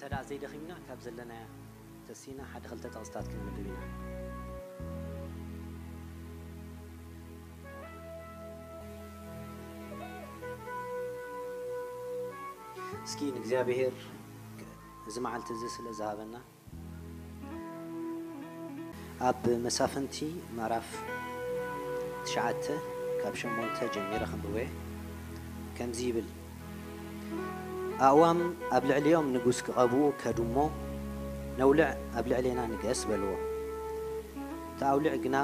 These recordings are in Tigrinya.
እንተ ደኣ ዘይደኺምና፣ ካብ ዘለናዮ ተሲእና ሓደ ክልተ ጥቕስታት ክነንብብ ኢና። እስኪ ንእግዚኣብሔር እዚ መዓልቲ እዚ ስለ ዝሃበና፣ ኣብ መሳፍንቲ ምዕራፍ ትሽዓተ ካብ ሸሞንተ ጀሚረ ከንብቦ እየ። ከምዚ ይብል፣ ኣእዋም ኣብ ልዕሊኦም ንጉስ ክቐብኡ ከዱ እሞ፣ ነውልዕ ኣብ ልዕሌና ንገስ በልዎ። እቲ ኣውሊዕ ግና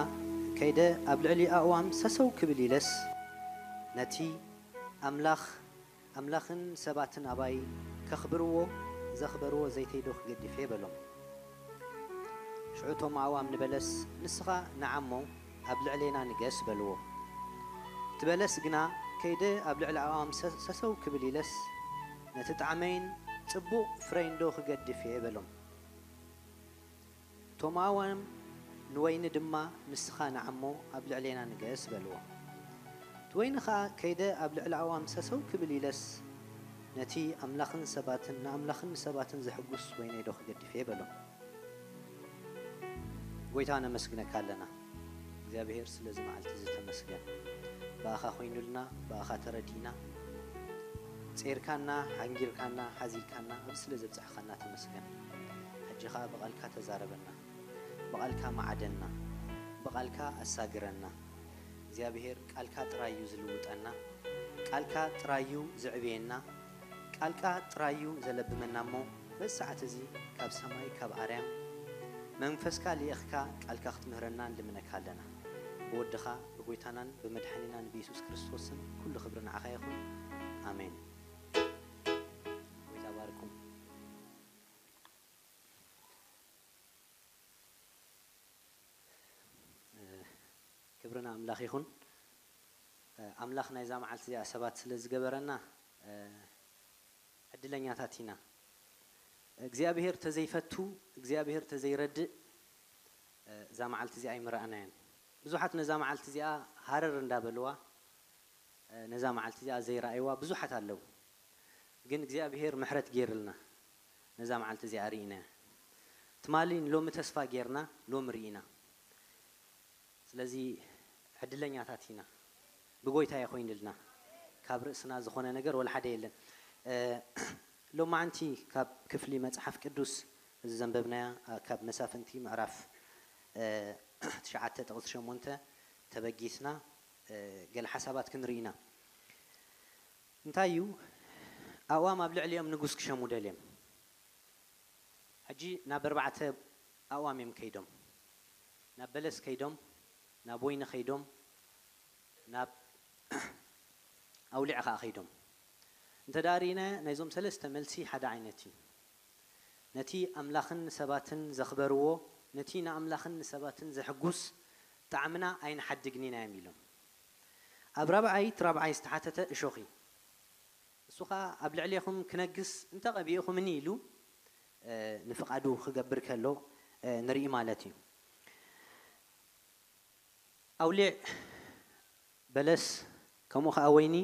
ከይደ ኣብ ልዕሊ ኣእዋም ሰሰው ክብል ኢለስ፣ ነቲ ኣምላኽ ኣምላኽን ሰባትን ኣባይ ከኽብርዎ ዘኽበርዎ ዘይተይዶ ክገድፍ እየ በሎም። ሽዑ እቶም ኣእዋም ንበለስ፣ ንስኻ ንዓሞ ኣብ ልዕሌና ንገስ በልዎ። እቲ በለስ ግና ከይደ ኣብ ልዕሊ ኣእዋም ሰ- ሰሰው ክብል ኢለስ፣ ነቲ ጣዕመይን ጽቡቕ ፍረይንዶ ክገድፍ እየ በሎም። እቶም ኣእዋም ንወይኒ ድማ፣ ንስኻ ንዓሞ ኣብ ልዕሌና ንገስ በልዎ። እቲ ወይኒ ኸኣ ከይደ ኣብ ልዕሊ ኣእዋም ሰሰው ክብል ኢለስ፣ ነቲ ኣምላኽን ሰባትን ንኣምላኽን ንሰባትን ዘሕጉስ ወይነይዶ ክገድፍ እየ በሎም። ጎይታ ነመስግነካ ኣለና እግዚኣብሔር ስለዚ መዓልቲ እዚ ተመስገን። ብኣኻ ኮይኑልና፣ ብኣኻ ተረዲእና፣ ጼርካና፣ ሓንጊርካና፣ ሓዚልካና፣ ኣብዚ ስለ ዘብጻሕኻና ተመስገን። ሕጂ ኸኣ ብቓልካ ተዛረበና፣ ብቓልካ መዓደና፣ ብቓልካ ኣሳግረና። እግዚኣብሔር ቃልካ ጥራይ እዩ ዝልውጠና፣ ቃልካ ጥራይ እዩ ዝዕብየና፣ ቃልካ ጥራይ እዩ ዘለብመና እሞ በዚ ሰዓት እዚ ካብ ሰማይ ካብ ኣርያም መንፈስካ ልኢኽካ ቃልካ ክትምህረና ንልምነካ ኣለና። ብወድኻ ብጎይታናን ብመድሓኒናን ብየሱስ ክርስቶስን ኩሉ ክብሪ ንዓኻ ይኹን። ኣሜን። ጎይታ ባርኩም። ክብሪ ንኣምላኽ ይኹን። ኣምላኽ ናይዛ መዓልቲ እዚኣ ሰባት ስለ ዝገበረና ዕድለኛታት ኢና። እግዚኣብሄር ተዘይፈቱ፣ እግዚኣብሄር ተዘይረድእ እዛ መዓልቲ እዚኣ ኣይምረኣናያን። ብዙሓት ነዛ መዓልቲ እዚኣ ሃረር እንዳበልዋ ነዛ መዓልቲ እዚኣ ዘይረኣይዋ ብዙሓት ኣለዉ። ግን እግዚኣብሄር ምሕረት ገይርልና ነዛ መዓልቲ እዚኣ ርኢናያ። ትማሊ ንሎሚ ተስፋ ጌርና ሎሚ ርኢና። ስለዚ ዕድለኛታት ኢና። ብጎይታ እየ ኮይንልና። ካብ ርእስና ዝኾነ ነገር ወላ ሓደ የለን። እ፣ ሎማዓንቲ ካብ ክፍሊ መጽሓፍ ቅዱስ እዚ ዘንበብናያ፣ እ፣ ካብ መሳፍንቲ ምዕራፍ፣ እ፣ ትሽዓተ ጥቕሲ ሸሞንተ ተበጊስና፣ እ፣ ገለ ሓሳባት ክንርኢ ኢና። እንታይ እዩ? ኣእዋም ኣብ ልዕሊኦም ንጉስ ክሸሙ ደልዮም። ሕጂ ናብ ኣርባዕተ ኣእዋም እዮም ከይዶም። ናብ በለስ ከይዶም፣ ናብ ወይኒ ከይዶም፣ ናብ ኣውሊዕ ከኣ ከይዶም። እንተ ደኣ ርኢናዮ፣ ናይዞም ሰለስተ መልሲ ሓደ ዓይነት እዩ። ነቲ ኣምላኽን ንሰባትን ዘኽበርዎ፣ ነቲ ንኣምላኽን ንሰባትን ዘሕጉስ ጣዕምና ኣይንሓድግን ኢና እዮም ኢሎም። ኣብ ራብዓይ፣ እቲ ራብዓይ ዝተሓተተ እሾኽ እዩ። እሱ ኸኣ ኣብ ልዕሌኹም ክነግስ እንተ ቀቢእኹምኒ ኢሉ፣ እ፣ ንፍቓዱ ክገብር ከሎ፣ እ፣ ንርኢ ማለት እዩ። ኣውሊዕ፣ በለስ፣ ከምኡ ኸኣ ወይኒ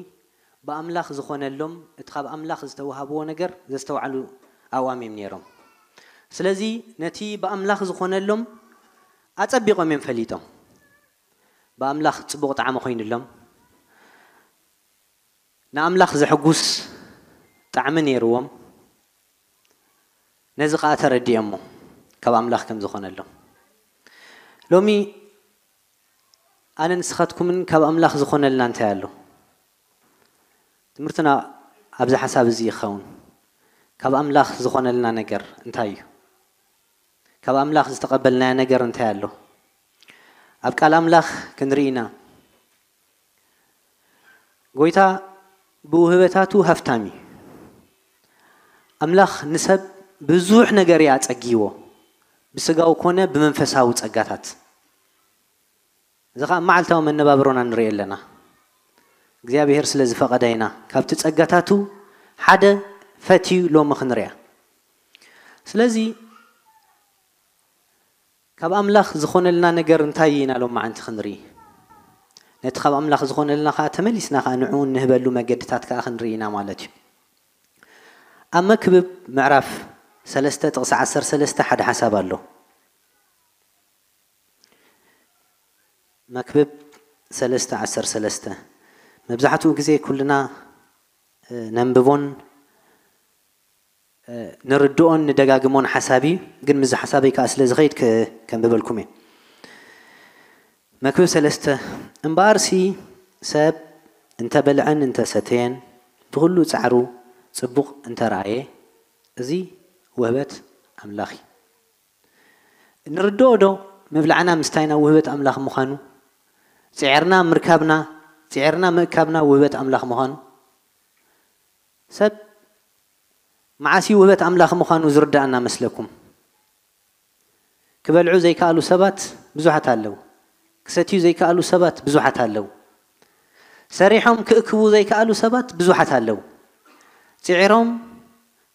ብኣምላኽ ዝኾነሎም፣ እቲ ካብ ኣምላኽ ዝተዋህብዎ ነገር ዘስተውዓሉ ኣእዋም እዮም ነይሮም። ስለዚ ነቲ ብኣምላኽ ዝኾነሎም ኣጸቢቖም እዮም ፈሊጦም። ብኣምላኽ ጽቡቕ ጣዕሚ ኮይኑሎም፣ ንኣምላኽ ዘሕጉስ ጣዕሚ ነይርዎም። ነዚ ኸኣ ተረዲኦሞ ካብ ኣምላኽ ከም ዝኾነሎም። ሎሚ ኣነ ንስኻትኩምን ካብ ኣምላኽ ዝኾነልና እንታይ ኣሎ? ትምህርትና ኣብዚ ሓሳብ እዚ ይኸውን። ካብ ኣምላኽ ዝኾነልና ነገር እንታይ እዩ? ካብ ኣምላኽ ዝተቐበልናዮ ነገር እንታይ ኣሎ? ኣብ ቃል ኣምላኽ ክንርኢ ኢና። ጎይታ ብውህበታቱ ሃፍታም እዩ። ኣምላኽ ንሰብ ብዙሕ ነገር እዩ ኣጸጊዎ፣ ብስጋዊ ኮነ ብመንፈሳዊ ጸጋታት። እዚ ኸኣ መዓልታዊ መነባብሮና ንርኢ ኣለና። እግዚኣብሔር ስለ ዝፈቐደ ኢና ካብቲ ጸጋታቱ ሓደ ፈትዩ ሎሚ ክንሪኣ። ስለዚ ካብ ኣምላኽ ዝኾነልና ነገር እንታይ ኢና ሎማዓንቲ ክንርኢ? ነቲ ካብ ኣምላኽ ዝኾነልና ኸኣ ተመሊስና ኸኣ ንዕኡ እንህበሉ መገድታት ከኣ ክንርኢ ኢና ማለት እዩ። ኣብ መክብብ ምዕራፍ ሰለስተ ጥቕሲ ዓሰርተ ሰለስተ ሓደ ሓሳብ ኣሎ። መክብብ ሰለስተ ዓሰርተ ሰለስተ። መብዛሕትኡ ግዜ ኩልና፣ እ፣ ነንብቦን፣ እ፣ ንርድኦን ንደጋግሞን ሓሳብ እዩ። ግን ምስዚ ሓሳበይ ከኣ ስለ ዝኸይድ ክ-፣ ከንብበልኩም እየ። መክብብ ሰለስተ። እምበኣርሲ ሰብ እንተበልዐን እንተሰተየን ብኹሉ ጻዕሩ ጽቡቕ እንተረኣየ፣ እዚ ውህበት ኣምላኽ እዩ። ንርድኦ ዶ ምብላዕና ምስታይና ውህበት ኣምላኽ ምዃኑ? ጽዒርና ምርካብና፣ ጽዒርና ምእካብና ውህበት ኣምላኽ ምዃኑ? ሰብ መዓስ እዩ ውህበት ኣምላኽ ምዃኑ ዝርድኣና መስለኩም? ክበልዑ ዘይከኣሉ ሰባት ብዙሓት ኣለዉ። ክሰትዩ ዘይከኣሉ ሰባት ብዙሓት ኣለዉ። ሰሪሖም ክእክቡ ዘይከኣሉ ሰባት ብዙሓት ኣለዉ። ጽዒሮም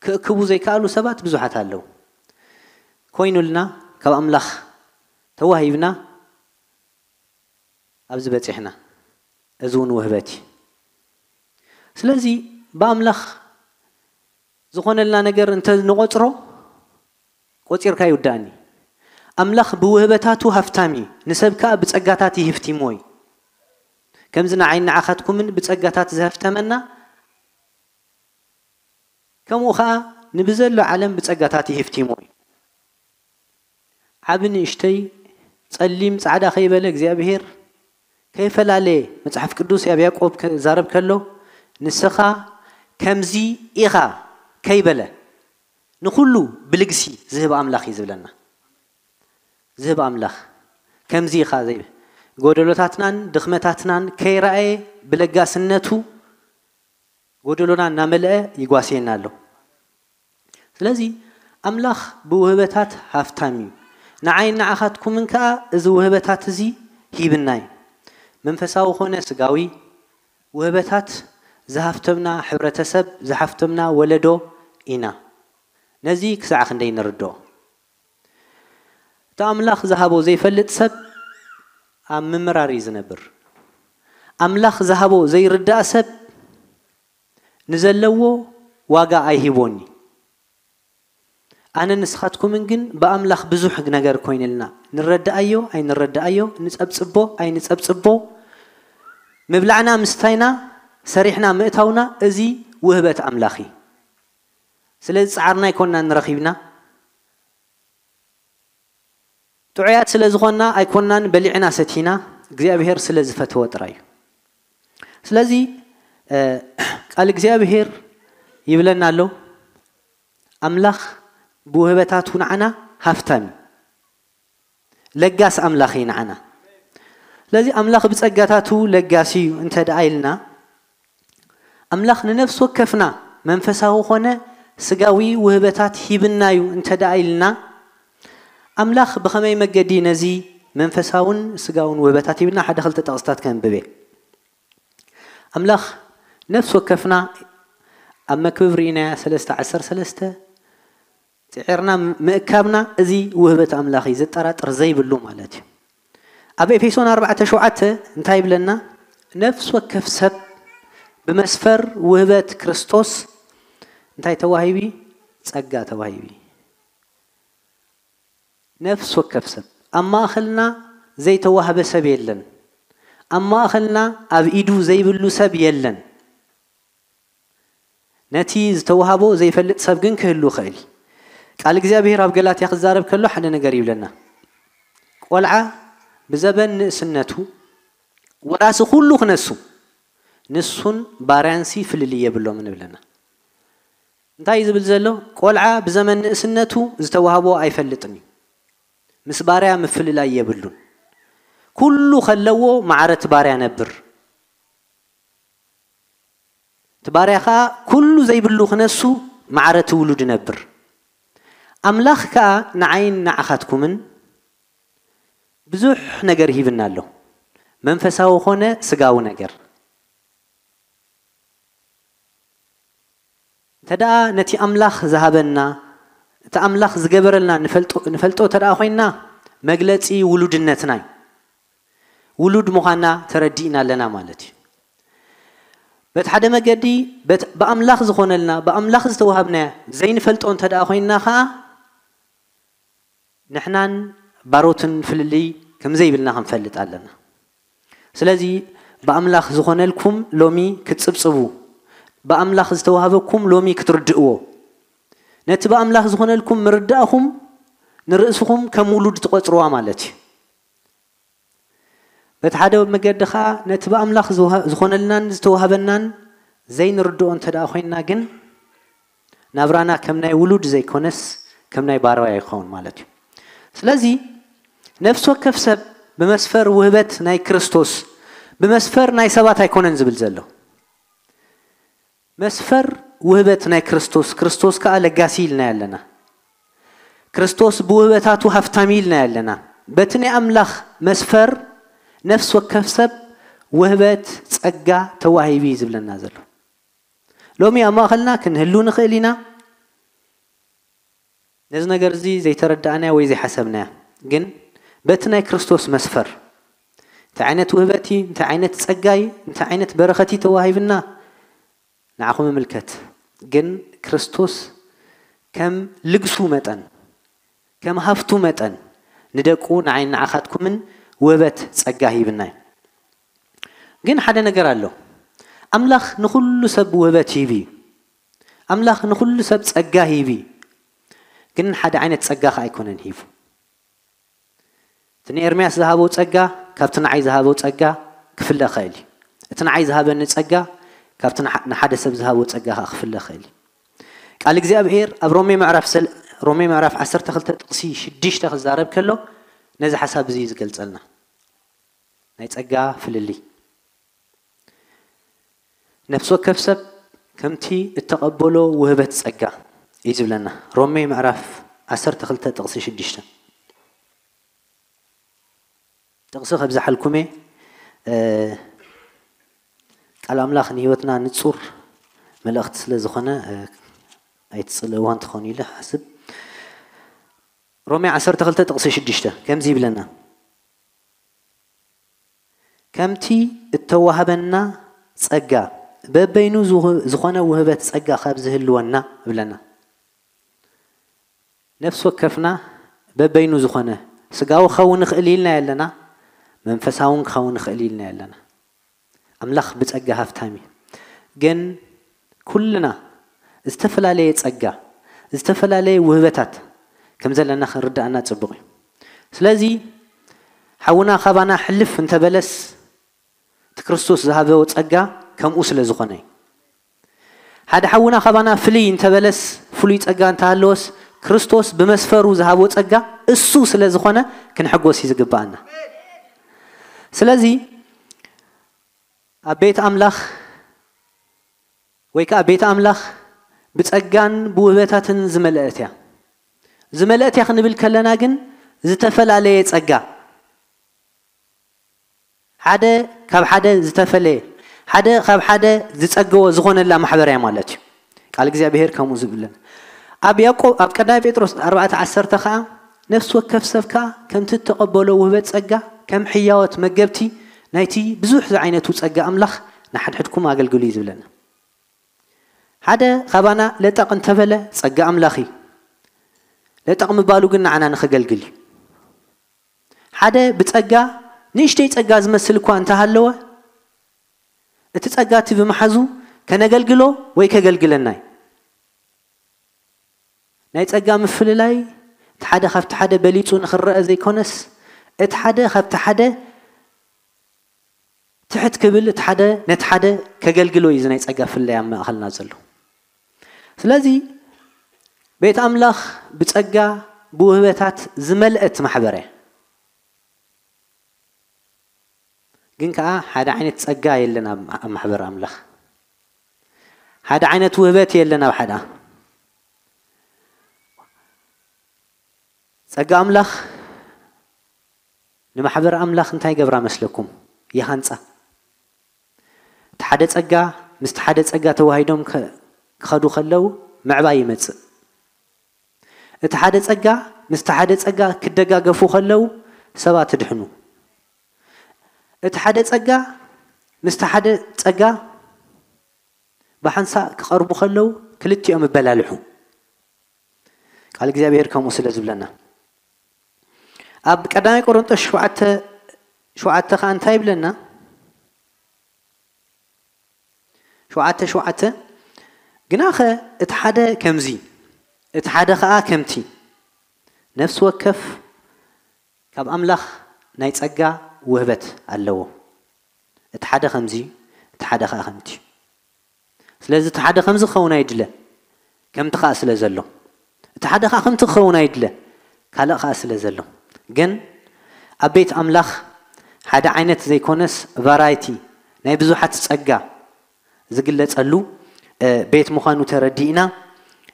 ክእክቡ ዘይከኣሉ ሰባት ብዙሓት ኣለዉ። ኮይኑልና፣ ካብ ኣምላኽ ተዋሂብና፣ ኣብዚ በጺሕና። እዚ እውን ውህበት እዩ። ስለዚ ብኣምላኽ ዝኾነልና ነገር እንተ ንቖጽሮ፣ ቆጺርካ ይውዳእኒ። ኣምላኽ ብውህበታቱ ሃፍታም እዩ፣ ንሰብ ከኣ ብጸጋታት ይህፍቲሞ እዩ። ከምዚ ንዓይን ንዓኻትኩምን ብጸጋታት ዝሀፍተመና፣ ከምኡ ኸኣ ንብዘሎ ዓለም ብጸጋታት ይህፍቲሞ እዩ። ዓቢ ንእሽተይ፣ ጸሊም ጻዕዳ ከይበለ እግዚኣብሄር ከይፈላለየ፣ መጽሓፍ ቅዱስ ኣብ ያዕቆብ ክዛረብ ከሎ፣ "ንስኻ ከምዚ ኢኻ" ከይበለ፣ ንኹሉ ብልግሲ ዝህብ ኣምላኽ እዩ ዝብለና። ዝህብ ኣምላኽ፣ ከምዚ ኢኻ ዘይ-፣ ጎደሎታትናን ድኽመታትናን ከይረኣየ፣ ብለጋስነቱ ጎደሎና እናመልአ ይጓስየና ኣሎ። ስለዚ ኣምላኽ ብውህበታት ሃፍታም እዩ። ንዓይን ንዓኻትኩምን ከኣ እዚ ውህበታት እዚ ሂብና እዩ። መንፈሳዊ ኾነ ስጋዊ ውህበታት ዝሃፍተምና ሕብረተሰብ፣ ዝሃፍተምና ወለዶ ኢና። ነዚ ክሳዕ ክንደይ ንርድኦ? እቲ ኣምላኽ ዝሃቦ ዘይፈልጥ ሰብ ኣብ ምምራር እዩ ዝነብር። ኣምላኽ ዝሃቦ ዘይርዳእ ሰብ ንዘለዎ ዋጋ ኣይሂቦን እዩ። ኣነ ንስኻትኩምን ግን ብኣምላኽ ብዙሕ ነገር ኮይንልና። ንረድኣዮ ኣይንረድኣዮ፣ ንጸብጽቦ ኣይንጸብጽቦ፣ ምብላዕና ምስታይና፣ ሰሪሕና ምእታውና፣ እዚ ውህበት ኣምላኽ እዩ። ስለዚ ጻዕርና ኣይኮንናን ረኺብና። ጥዑያት ስለ ዝኾንና ኣይኮንናን በሊዕና ሰቲና፣ እግዚኣብሄር ስለ ዝፈተወ ጥራይ እዩ። ስለዚ፣ እ፣ ቃል እግዚኣብሄር ይብለና ኣሎ፣ ኣምላኽ ብውህበታቱ ንዓና ሃፍታም እዩ። ለጋስ ኣምላኽ እዩ ንዓና። ስለዚ ኣምላኽ ብጸጋታቱ ለጋስ እዩ እንተ ደኣ ኢልና፣ ኣምላኽ ንነፍሲ ወከፍና መንፈሳዊ ኾነ ስጋዊ ውህበታት ሂብና እዩ እንተ ደኣ ኢልና፣ ኣምላኽ ብኸመይ መገዲ ነዚ መንፈሳውን ስጋውን ውህበታት ሂብና? ሓደ ክልተ ጥቕስታት ከንብብ እየ። ኣምላኽ ነፍሲ ወከፍና ኣብ መክብብ ርኢናያ ሰለስተ ዓሰርተ ሰለስተ፣ ጽዒርና ምእካብና እዚ ውህበት ኣምላኽ እዩ፣ ዘጠራጥር ዘይብሉ ማለት እዩ። ኣብ ኤፌሶን ኣርባዕተ ሸውዓተ እንታይ ይብለና? ነፍሲ ወከፍ ሰብ ብመስፈር ውህበት ክርስቶስ እንታይ ተዋሂቢ? ጸጋ ተዋሂቢ። ነፍሲ ወከፍ ሰብ፣ ኣብ ማእኸልና ዘይተዋህበ ሰብ የለን። ኣብ ማእኸልና ኣብ ኢዱ ዘይብሉ ሰብ የለን። ነቲ ዝተዋህቦ ዘይፈልጥ ሰብ ግን ክህሉ ይኽእል። ቃል እግዚኣብሔር ኣብ ገላትያ ክዛረብ ከሎ ሓደ ነገር ይብለና። ቆልዓ ብዘበን ንእስነቱ ወራሲ ኩሉ ክነሱ፣ ንሱን ባርያንሲ ፍልልይ የብሎምን ይብለና። እንታይ እዩ ዝብል ዘሎ? ቆልዓ ብዘመን ንእስነቱ ዝተዋህቦ ኣይፈልጥን እዩ። ምስ ባርያ ምፍልላይ የብሉን። ኩሉ ከለዎ ማዕረ እቲ ባርያ ነብር። እቲ ባርያ ኸኣ ኩሉ ዘይብሉ ክነሱ ማዕረ እቲ ውሉድ ነብር። ኣምላኽ ከኣ ንዓይን ንዓኻትኩምን ብዙሕ ነገር ሂብና ኣሎ። መንፈሳዊ ኾነ ስጋዊ ነገር። እንተ ደኣ ነቲ ኣምላኽ ዝሃበና፣ እቲ ኣምላኽ ዝገበረልና ንፈልጦ፣ ንፈልጦ እንተ ደኣ ኮይንና፣ መግለጺ ውሉድነትና እዩ። ውሉድ ምዃንና ተረዲእና ኣለና ማለት እዩ። በቲ ሓደ መገዲ በቲ ብኣምላኽ ዝኾነልና ብኣምላኽ ዝተዋሃብናያ ዘይንፈልጦ እንተ ደኣ ኮይንና ኸዓ ንሕናን ባሮትን ፍልልይ ከም ዘይብልና ክንፈልጥ ኣለና። ስለዚ ብኣምላኽ ዝኾነልኩም ሎሚ ክትጽብጽቡ፣ ብኣምላኽ ዝተዋህበኩም ሎሚ ክትርድእዎ፣ ነቲ ብኣምላኽ ዝኾነልኩም ምርዳእኹም ንርእስኹም ከም ውሉድ ትቖጽርዋ ማለት እዩ። በቲ ሓደ መገዲ ኸዓ ነቲ ብኣምላኽ ዝወሃ- ዝኾነልናን ዝተዋህበናን ዘይንርድኦ እንተ ደኣ ኮይንና ግን ናብራና ከም ናይ ውሉድ ዘይኮነስ ከም ናይ ባርያ ይኸውን ማለት እዩ። ስለዚ ነፍሲ ወከፍ ሰብ ብመስፈር ውህበት ናይ ክርስቶስ ብመስፈር ናይ ሰባት ኣይኮነን ዝብል ዘሎ። መስፈር ውህበት ናይ ክርስቶስ፣ ክርስቶስ ከኣ ለጋሲ ኢልናዮ ኣለና። ክርስቶስ ብውህበታቱ ሃፍታም ኢልናዮ ኣለና። በቲ ናይ ኣምላኽ መስፈር ነፍሲ ወከፍ ሰብ ውህበት ጸጋ ተዋሂቡ እዩ ዝብለና ዘሎ። ሎሚ ኣብ ማእኸልና ክንህሉ ንኽእል ኢና። ነዚ ነገር እዚ ዘይተረዳእናዮ ወይ ዘይሓሰብናዮ ግን በቲ ናይ ክርስቶስ መስፈር እንታይ ዓይነት ውህበት እዩ፣ እንታይ ዓይነት ጸጋ እዩ፣ እንታይ ዓይነት በረኸት እዩ ተዋሂብና ንዓኹም ይምልከት። ግን ክርስቶስ ከም ልግሱ መጠን ከም ሃፍቱ መጠን ንደቁ ንዓይን ንዓኻትኩምን ውህበት ጸጋ ሂብና እዩ። ግን ሓደ ነገር ኣሎ። ኣምላኽ ንኹሉ ሰብ ውህበት ሂቡ እዩ። ኣምላኽ ንኹሉ ሰብ ጸጋ ሂቡ እዩ። ግን ሓደ ዓይነት ጸጋ ኸኣ ኣይኮነን ሂቡ። እቲ ንኤርምያስ ዝሃቦ ጸጋ ካብቲ ንዓይ ዝሃቦ ጸጋ ክፍለ ኸእል እዩ። እቲ ንዓይ ዝሃበኒ ጸጋ ካብቲ ንሓ- ንሓደ ሰብ ዝሃቦ ጸጋ ኸኣ ክፍለ ኸእል እዩ። ቃል እግዚኣብሔር ኣብ ሮሜ ምዕራፍ ሰል- ሮሜ ምዕራፍ ዓሰርተ ክልተ ጥቕሲ ሽዱሽተ ክዛረብ ከሎ ነዚ ሓሳብ እዚ እዩ ዝገልጸልና። ናይ ጸጋ ፍልልይ ነፍሲ ወከፍ ሰብ ከምቲ እተቐበሎ ውህበት ጸጋ እዩ ዝብለና። ሮሜ ምዕራፍ ዓሰርተ ክልተ ጥቕሲ ሽዱሽተ ጥቕሲ ከብዝሓልኩም እየ። እ፣ ቃል ኣምላኽ ንህይወትና ንጹር መልእኽቲ ስለ ዝኾነ እ፣ ኣይትጽልእዎ እንትኾኑ ኢለ ሓስብ። ሮሜ ዓሰርተ ክልተ ጥቕሲ ሽዱሽተ ከምዚ ይብለና። ከምቲ እተዋህበና ጸጋ በበይኑ ዝሁ- ዝኾነ ውህበት ጸጋ ካብ ዝህልወና እብለና። ነፍሲ ወከፍና በበይኑ ዝኾነ ስጋዊ ክኸውን ይኽእል ኢልና ኣለና፣ መንፈሳውን ክኸውን ይኽእል ኢልና ኣለና። ኣምላኽ ብጸጋ ሃፍታም እዩ። ግን ኩልና ዝተፈላለየ ጸጋ፣ ዝተፈላለየ ውህበታት ከም ዘለና ክንርዳእና ጽቡቕ እዩ። ስለዚ ሓውና ካባና ሕልፍ እንተበለስ እቲ ክርስቶስ ዝሃበዎ ጸጋ ከምኡ ስለ ዝኾነ እዩ። ሓደ ሓውና ካባና ፍልይ እንተበለስ ፍሉይ ጸጋ እንተሃለወስ ክርስቶስ ብመስፈሩ ዝሃቦ ጸጋ እሱ ስለ ዝኾነ ክንሕጎስ እዩ ዝግብኣና። ስለዚ ኣብ ቤት ኣምላኽ ወይ ከዓ ቤት ኣምላኽ ብጸጋን ብውህበታትን ዝመልአት እያ። ዝመልአት እያ ክንብል ከለና ግን ዝተፈላለየ ጸጋ ሓደ ካብ ሓደ ዝተፈለየ ሓደ ካብ ሓደ ዝጸገዎ ዝኾነላ ማሕበር እያ ማለት እዩ። ቃል እግዚኣብሔር ከምኡ ዝብለን ኣብ ያዕቆብ ኣብ ቀዳማይ ጴጥሮስ ኣርባዕተ ዓሰርተ ከዓ ነፍሲ ወከፍ ሰብ ከዓ ከምቲ እተቐበሎ ውህበት ጸጋ ከም ሕያወት መገብቲ ናይቲ ብዙሕ ዝዓይነቱ ጸጋ ኣምላኽ ንሓድሕድኩም ኣገልግሉ እዩ ዝብለና። ሓደ ካባና ለጠቕ እንተበለ ጸጋ ኣምላኽ እዩ። ለጠቕ ምባሉ ግን ንዓና ንኸገልግል እዩ። ሓደ ብጸጋ ንእሽተይ ጸጋ ዝመስል እኳ እንተሃለወ እቲ ጸጋ እቲ ብምሓዙ ከነገልግሎ ወይ ከገልግለና እዩ። ናይ ጸጋ ምፍልላይ እቲ ሓደ ካብቲ ሓደ በሊጹ ንኽረአ ዘይኮነስ እቲ ሓደ ካብቲ ሓደ ትሕት ክብል እቲ ሓደ ነቲ ሓደ ከገልግሎ እዩ። እዚ ናይ ጸጋ ፍልላይ ኣብ ማእኸልና ዘሎ። ስለዚ ቤት ኣምላኽ ብጸጋ ብውህበታት ዝመልአት ማሕበር እያ። ግን ከኣ ሓደ ዓይነት ጸጋ የለን ኣብ ኣብ ማሕበር ኣምላኽ። ሓደ ዓይነት ውህበት የለን ኣብ ሓደ ጸጋ ኣምላኽ ንማሕበር ኣምላኽ እንታይ ገብራ መስለኩም? ይሃንጻ። እቲ ሓደ ጸጋ ምስቲ ሓደ ጸጋ ተዋሂዶም ከ- ክኸዱ ከለዉ ምዕባይ ይመጽእ። እቲ ሓደ ጸጋ ምስቲ ሓደ ጸጋ ክደጋገፉ ከለዉ ሰባት ድሕኑ። እቲ ሓደ ጸጋ ምስቲ ሓደ ጸጋ ብሓንሳእ ክቐርቡ ከለዉ ክልቲኦም ይበላልሑ። ቃል እግዚኣብሔር ከምኡ ስለ ዝብለና፣ ኣብ ቀዳማይ ቆሮንቶስ ሸውዓተ ሸውዓተ ኸዓ እንታይ ይብለና? ሸውዓተ ሸውዓተ፣ ግናኸ እቲ ሓደ ከምዚ፣ እቲ ሓደ ኸዓ ከምቲ፣ ነፍሲ ወከፍ ካብ ኣምላኽ ናይ ጸጋ ውህበት ኣለዎ። እቲ ሓደ ከምዚ፣ እቲ ሓደ ኸዓ ከምቲ። ስለዚ እቲ ሓደ ከምዚ ክኸውን ኣይድለ፣ ከምቲ ኸዓ ስለ ዘሎ። እቲ ሓደ ኸዓ ከምቲ ክኸውን ኣይድለ፣ ካልእ ኸዓ ስለ ዘሎ። ግን ኣብ ቤት ኣምላኽ ሓደ ዓይነት ዘይኮነስ፣ ቫራይቲ፣ ናይ ብዙሓት ጸጋ ዝግለጸሉ፣ እ፣ ቤት ምዃኑ ተረዲእና፣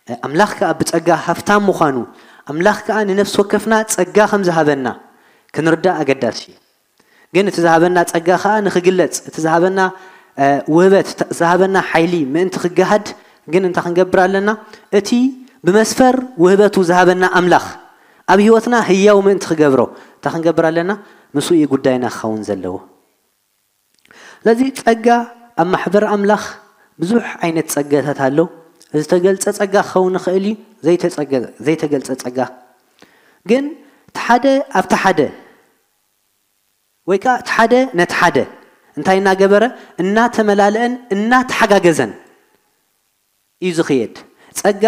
እ፣ ኣምላኽ ከኣ ብጸጋ ሃፍታም ምዃኑ፣ ኣምላኽ ከኣ ንነፍሲ ወከፍና ጸጋ ከም ዝሃበና ክንርዳእ ኣገዳሲ እዩ። ግን እቲ ዝሃበና ጸጋ ከኣ ንኽግለጽ፣ እቲ ዝሃበና፣ እ፣ ውህበት፣ እቲ ዝሃበና ሓይሊ ምእንቲ ክገሃድ ግን እንታይ ክንገብር ኣለና? እቲ ብመስፈር ውህበቱ ዝሃበና ኣምላኽ ኣብ ህይወትና ህያው ምእንቲ ክገብሮ እንታይ ክንገብር ኣለና? ምስኡ እዩ ጉዳይና ክኸውን ዘለዎ። ስለዚ ጸጋ ኣብ ማሕበር ኣምላኽ ብዙሕ ዓይነት ጸጋታት ኣሎ። ዝተገልጸ ጸጋ ክኸውን ይኽእል እዩ፣ ዘይተጸገ-፣ ዘይተገልጸ ጸጋ። ግን እቲ ሓደ ኣብቲ ሓደ፣ ወይ ከኣ እቲ ሓደ ነቲ ሓደ እንታይ እናገበረ? እናተመላለአን እናተሓጋገዘን እዩ ዝኽየድ። ጸጋ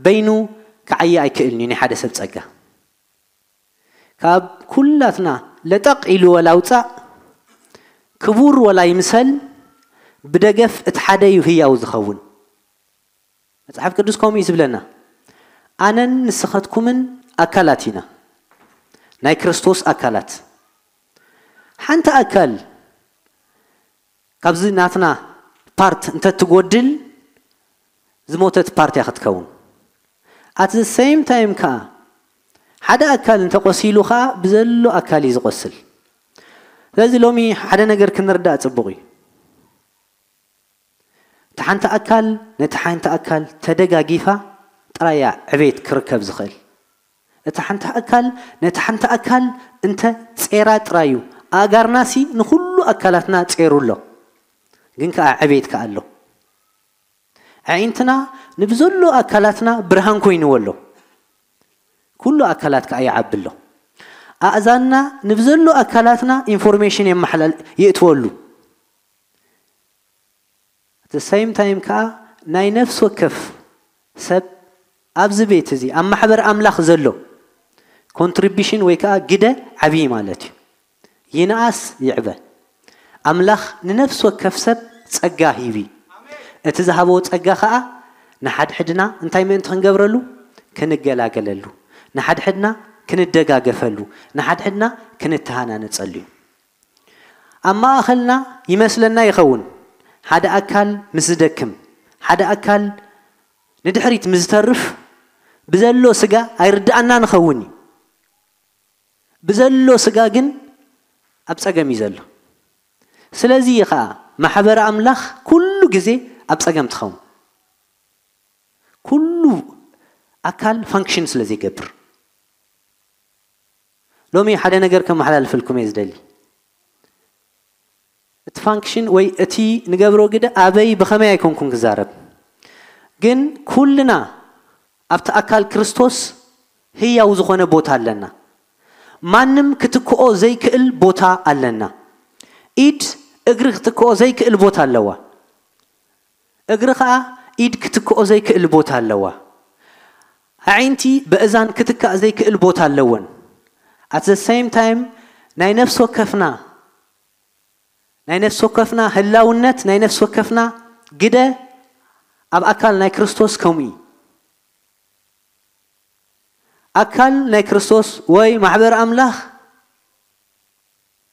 በይኑ ክዓዪ ኣይክእልን እዩ፣ ናይ ሓደ ሰብ ጸጋ። ካብ ኩላትና ለጠቕ ኢሉ ወላ ውጻእ፣ ክቡር ወላ ይምሰል፣ ብደገፍ እቲ ሓደ እዩ ህያው ዝኸውን። መጽሓፍ ቅዱስ ከምኡ እዩ ዝብለና። ኣነን ንስኻትኩምን ኣካላት ኢና፣ ናይ ክርስቶስ ኣካላት። ሓንቲ ኣካል ካብዚ ናትና ፓርት እንተትጎድል፣ ዝሞተት ፓርት እያ ክትከውን። At the same time ከኣ ሓደ ኣካል እንተቆሲሉ ከኣ ብዘሎ ኣካል እዩ ዝቆስል። ስለዚ ሎሚ ሓደ ነገር ክንርዳእ ጽቡቕ እዩ። እቲ ሓንቲ ኣካል ነቲ ሓንቲ ኣካል ተደጋጊፋ ጥራይ እያ ዕቤት ክርከብ ዝኽእል። እቲ ሓንቲ ኣካል ነቲ ሓንቲ ኣካል እንተ ጼራ ጥራይ እዩ። ኣእጋርናሲ ንኹሉ ኣካላትና ጼሩ ኣሎ፣ ግን ከኣ ዕቤት ከኣ ኣሎ። ኣዒንትና ንብዘሎ ኣካላትና ብርሃን ኮይንዎ ኣሎ፣ ኩሉ ኣካላት ከኣ ይዓቢ ኣሎ። ኣእዛንና ንብዘሎ ኣካላትና ኢንፎርሜሽን የመሓላል-፣ የእትወሉ። At the same time ከኣ ናይ ነፍሲ ወከፍ ሰብ ኣብዚ ቤት እዚ ኣብ ማሕበር ኣምላኽ ዘሎ ኮንትሪቢሽን ወይ ከኣ ግደ ዓብዪ ማለት እዩ። ይንኣስ ይዕበ፣ ኣምላኽ ንነፍሲ ወከፍ ሰብ ጸጋ ሂቢ። እቲ ዝሃቦ ጸጋ ከኣ ንሓድሕድና እንታይ ምእንቲ ክንገብረሉ? ክንገላገለሉ፣ ንሓድሕድና ክንደጋገፈሉ፣ ንሓድሕድና ክንተሃናነጸሉ እዩ። ኣብ ማእኸልና ይመስለና ይኸውን፣ ሓደ ኣካል ምስ ዝደክም፣ ሓደ ኣካል ንድሕሪት ምስ ዝተርፍ፣ ብዘሎ ስጋ ኣይርድኣና ንኸውን እዩ። ብዘሎ ስጋ ግን ኣብ ጸገም እዩ ዘሎ። ስለዚ እዩ ኸኣ ማሕበር ኣምላኽ ኩሉ ግዜ ኣብ ጸገም ትኸውን። ኩሉ ኣካል ፋንክሽን ስለ ዘይገብር። ሎሚ ሓደ ነገር ከመሓላልፈልኩም እየ ዝደሊ። እቲ ፋንክሽን ወይ እቲ ንገብሮ ግደ ኣበይ ብኸመይ ኣይኮንኩን ክዛረብ። ግን ኩልና ኣብቲ ኣካል ክርስቶስ ህያው ዝኾነ ቦታ ኣለና። ማንም ክትክኦ ዘይክእል ቦታ ኣለና። ኢድ እግሪ ክትክኦ ዘይክእል ቦታ ኣለዋ። እግሪ ኸኣ ኢድ ክትክኦ ዘይክእል ቦታ ኣለዋ። ኣዒንቲ ብእዛን ክትካእ ዘይክእል ቦታ ኣለወን። At the same time ናይ ነፍሲ ወከፍና፣ ናይ ነፍሲ ወከፍና ህላውነት፣ ናይ ነፍሲ ወከፍና ግደ ኣብ ኣካል ናይ ክርስቶስ ከምኡ እዩ። ኣካል ናይ ክርስቶስ ወይ ማሕበር ኣምላኽ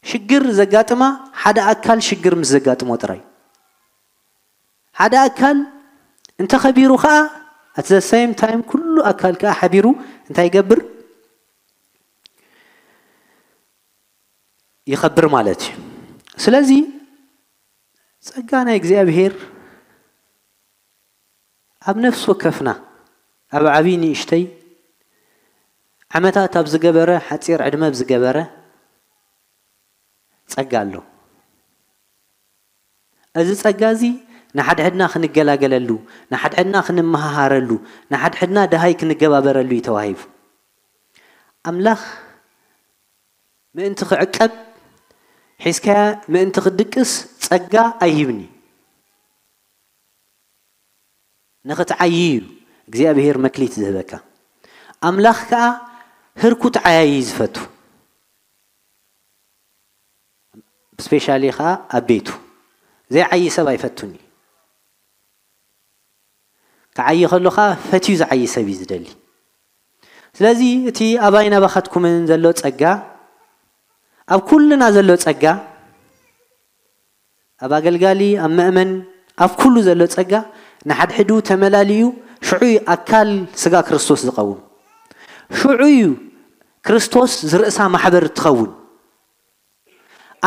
ሽግር ዘጋጥማ ሓደ ኣካል ሽግር ምስ ዘጋጥሞ ጥራይ። ሓደ ኣካል እንተኸቢሩ ኸኣ፣ at the same time ኩሉ ኣካል ከኣ ሓቢሩ እንታይ ይገብር? ይኸብር ማለት እዩ። ስለዚ ጸጋ ናይ እግዚኣብሔር ኣብ ነፍሲ ወከፍና፣ ኣብ ዓብዪ ንእሽተይ፣ ዓመታት ኣብ ዝገበረ፣ ሓጺር ዕድመ ኣብ ዝገበረ ጸጋ ኣሎ። እዚ ጸጋ እዚ ንሓድሕድና ክንገላገለሉ፣ ንሓድሕድና ክንመሃሃረሉ፣ ንሓድሕድና ደሃይ ክንገባበረሉ እዩ ተዋሂቡ። ኣምላኽ ምእንቲ ክዕቀብ፣ ሒዝካያ ምእንቲ ክትድቅስ ጸጋ ኣይሂብን እዩ። ንኽትዓዪ እዩ እግዚኣብሄር መክሊት ዝህበካ። ኣምላኽ ከኣ ህርኩት ዓያዪ እዩ ዝፈቱ። ስፔሻሊ ከኣ ኣብ ቤቱ ዘይዓዪ ሰብ ኣይፈቱን እዩ። ክዓዪ ከሎ ከኣ ፈትዩ ዝዓዪ ሰብ እዩ ዝደሊ። ስለዚ እቲ ኣባይን ኣባኻትኩምን ዘሎ ጸጋ፣ ኣብ ኩልና ዘሎ ጸጋ፣ ኣብ ኣገልጋሊ፣ ኣብ መእመን፣ ኣብ ኩሉ ዘሎ ጸጋ ንሓድሕዱ ተመላሊኡ ሽዑ እዩ ኣካል ስጋ ክርስቶስ ዝኸውን። ሽዑ እዩ ክርስቶስ ዝርእሳ ማሕበር ትኸውን።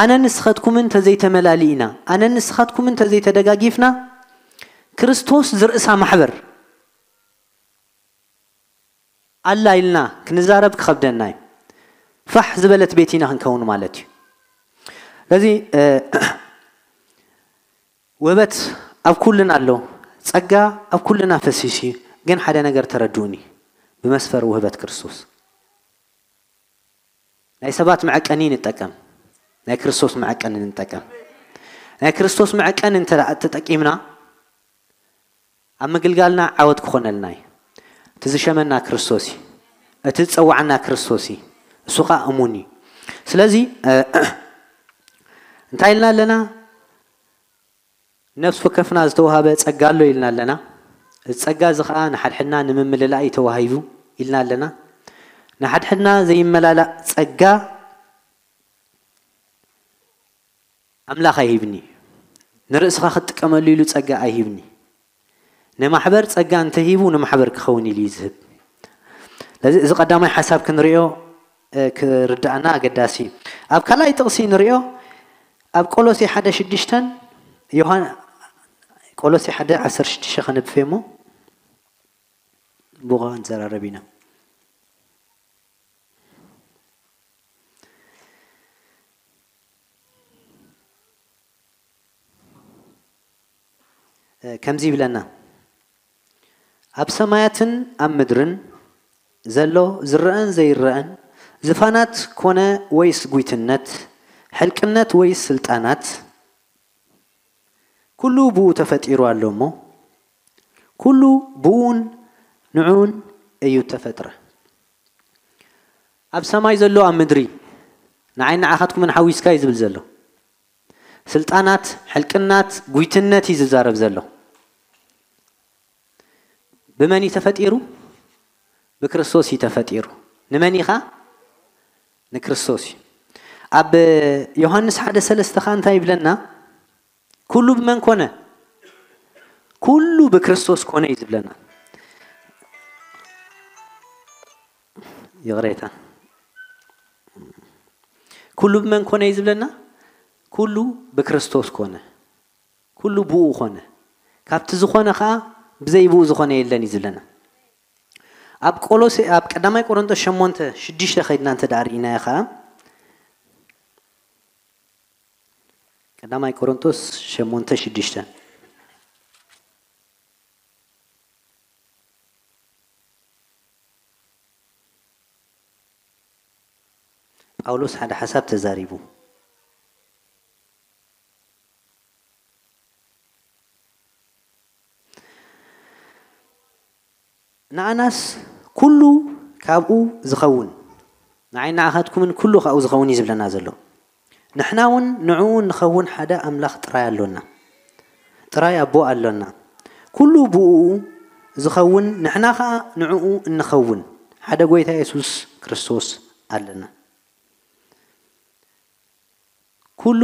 ኣነ ንስኻትኩምን ተዘይተመላሊእና፣ ኣነ ንስኻትኩምን ተዘይተደጋጊፍና፣ ክርስቶስ ዝርእሳ ማሕበር ኣላ ኢልና ክንዛረብ ክኸብደና እዩ። ፋሕ ዝበለት ቤት ኢና ክንከውን ማለት እዩ። ስለዚ፣ እ፣ ውህበት ኣብ ኩልና ኣሎ፣ ጸጋ ኣብ ኩልና ፈሲሱ እዩ። ግን ሓደ ነገር ተረድኡኒ፣ ብመስፈር ውህበት ክርስቶስ። ናይ ሰባት መዐቀኒ ንጠቀም፣ ናይ ክርስቶስ መዐቀኒ ንጠቀም። ናይ ክርስቶስ መዐቀኒ እንተ ደኣ ተጠቂምና፣ ኣብ ምግልጋልና ዓወት ክኾነልና እዩ። እቲ ዝሸመና ክርስቶስ እዩ። እቲ ዝጸዋዓና ክርስቶስ እዩ። እሱ ኸኣ እሙን እዩ። ስለዚ፣ እ፣ እንታይ ኢልና ኣለና? ነፍሲ ወከፍና ዝተዋህበ ጸጋ ኣሎ ኢልና ኣለና። እዚ ጸጋ እዚ ኸኣ ንሓድሕድና ንምምልላእ እዩ ተዋሂቡ ኢልና ኣለና። ንሓድሕድና ዘይመላላእ ጸጋ ኣምላኽ ኣይሂብኒ። ንርእስኻ ክትጥቀመሉ ኢሉ ጸጋ ኣይሂብኒ። ንማሕበር ጸጋ እንተሂቡ ንማሕበር ክኸውን ኢሉ እዩ ዝህብ። ስለዚ እዚ ቀዳማይ ሓሳብ ክንሪኦ፣ እ፣ ክርድኣና ኣገዳሲ እዩ። ኣብ ካልኣይ ጥቕሲ ንሪኦ፣ ኣብ ቆሎሴ ሓደ ሽዱሽተን፣ ዮሃን-፣ ቆሎሴ ሓደ ዓሰርተ ሽዱሽተ ከነብብ እሞ ብኡ ንዘራረብ ኢና። እ፣ ከምዚ ይብለና፣ ኣብ ሰማያትን ኣብ ምድርን ዘሎ ዝረአን ዘይረአን፣ ዝፋናት ኮነ ወይስ ጉይትነት፣ ሕልቅነት ወይስ ስልጣናት፣ ኩሉ ብኡ ተፈጢሩ ኣሎ እሞ፣ ኩሉ ብኡን ንዑን እዩ ተፈጥረ። ኣብ ሰማይ ዘሎ ኣብ ምድሪ፣ ንዓይ ንዓኻትኩምን ሓዊስካ እዩ ዝብል ዘሎ። ስልጣናት፣ ሕልቅናት፣ ጉይትነት እዩ ዝዛረብ ዘሎ። ብመን እዩ ተፈጢሩ? ብክርስቶስ እዩ ተፈጢሩ። ንመን ኢኻ? ንክርስቶስ እዩ። ኣብ ዮሃንስ ሓደ ሰለስተ ኸኣ እንታይ ይብለና? ኩሉ ብመን ኮነ? ኩሉ ብክርስቶስ ኮነ እዩ ዝብለና። ይቕሬታ። ኩሉ ብመን ኮነ እዩ ዝብለና? ኩሉ ብክርስቶስ ኮነ። ኩሉ ብኡ ኾነ። ካብቲ ዝኾነ ኸኣ ብዘይ ብኡ ዝኾነ የለን እዩ ዝብለና። ኣብ ቆሎሴ-፣ ኣብ ቀዳማይ ቆሮንቶስ ሸሞንተ ሽዱሽተ ኸይድና እንተ ደኣ ርኢናዮ ኸኣ፣ ቀዳማይ ቆሮንቶስ ሸሞንተ ሽዱሽተ። ጳውሎስ ሓደ ሓሳብ ተዛሪቡ። ንኣናስ ኩሉ ካብኡ ዝኸውን፣ ንዓይ ንዓኻትኩምን ኩሉ ካብኡ ዝኸውን እዩ ዝብለና ዘሎ። ንሕና እውን ንዕኡ እንኸውን ሓደ ኣምላኽ ጥራይ ኣሎና። ጥራይ ኣቦ ኣሎና። ኩሉ ብእኡ ዝኸውን፣ ንሕና ኸኣ ንዕኡ እንኸውን ሓደ ጐይታ የሱስ ክርስቶስ ኣለና። ኩሉ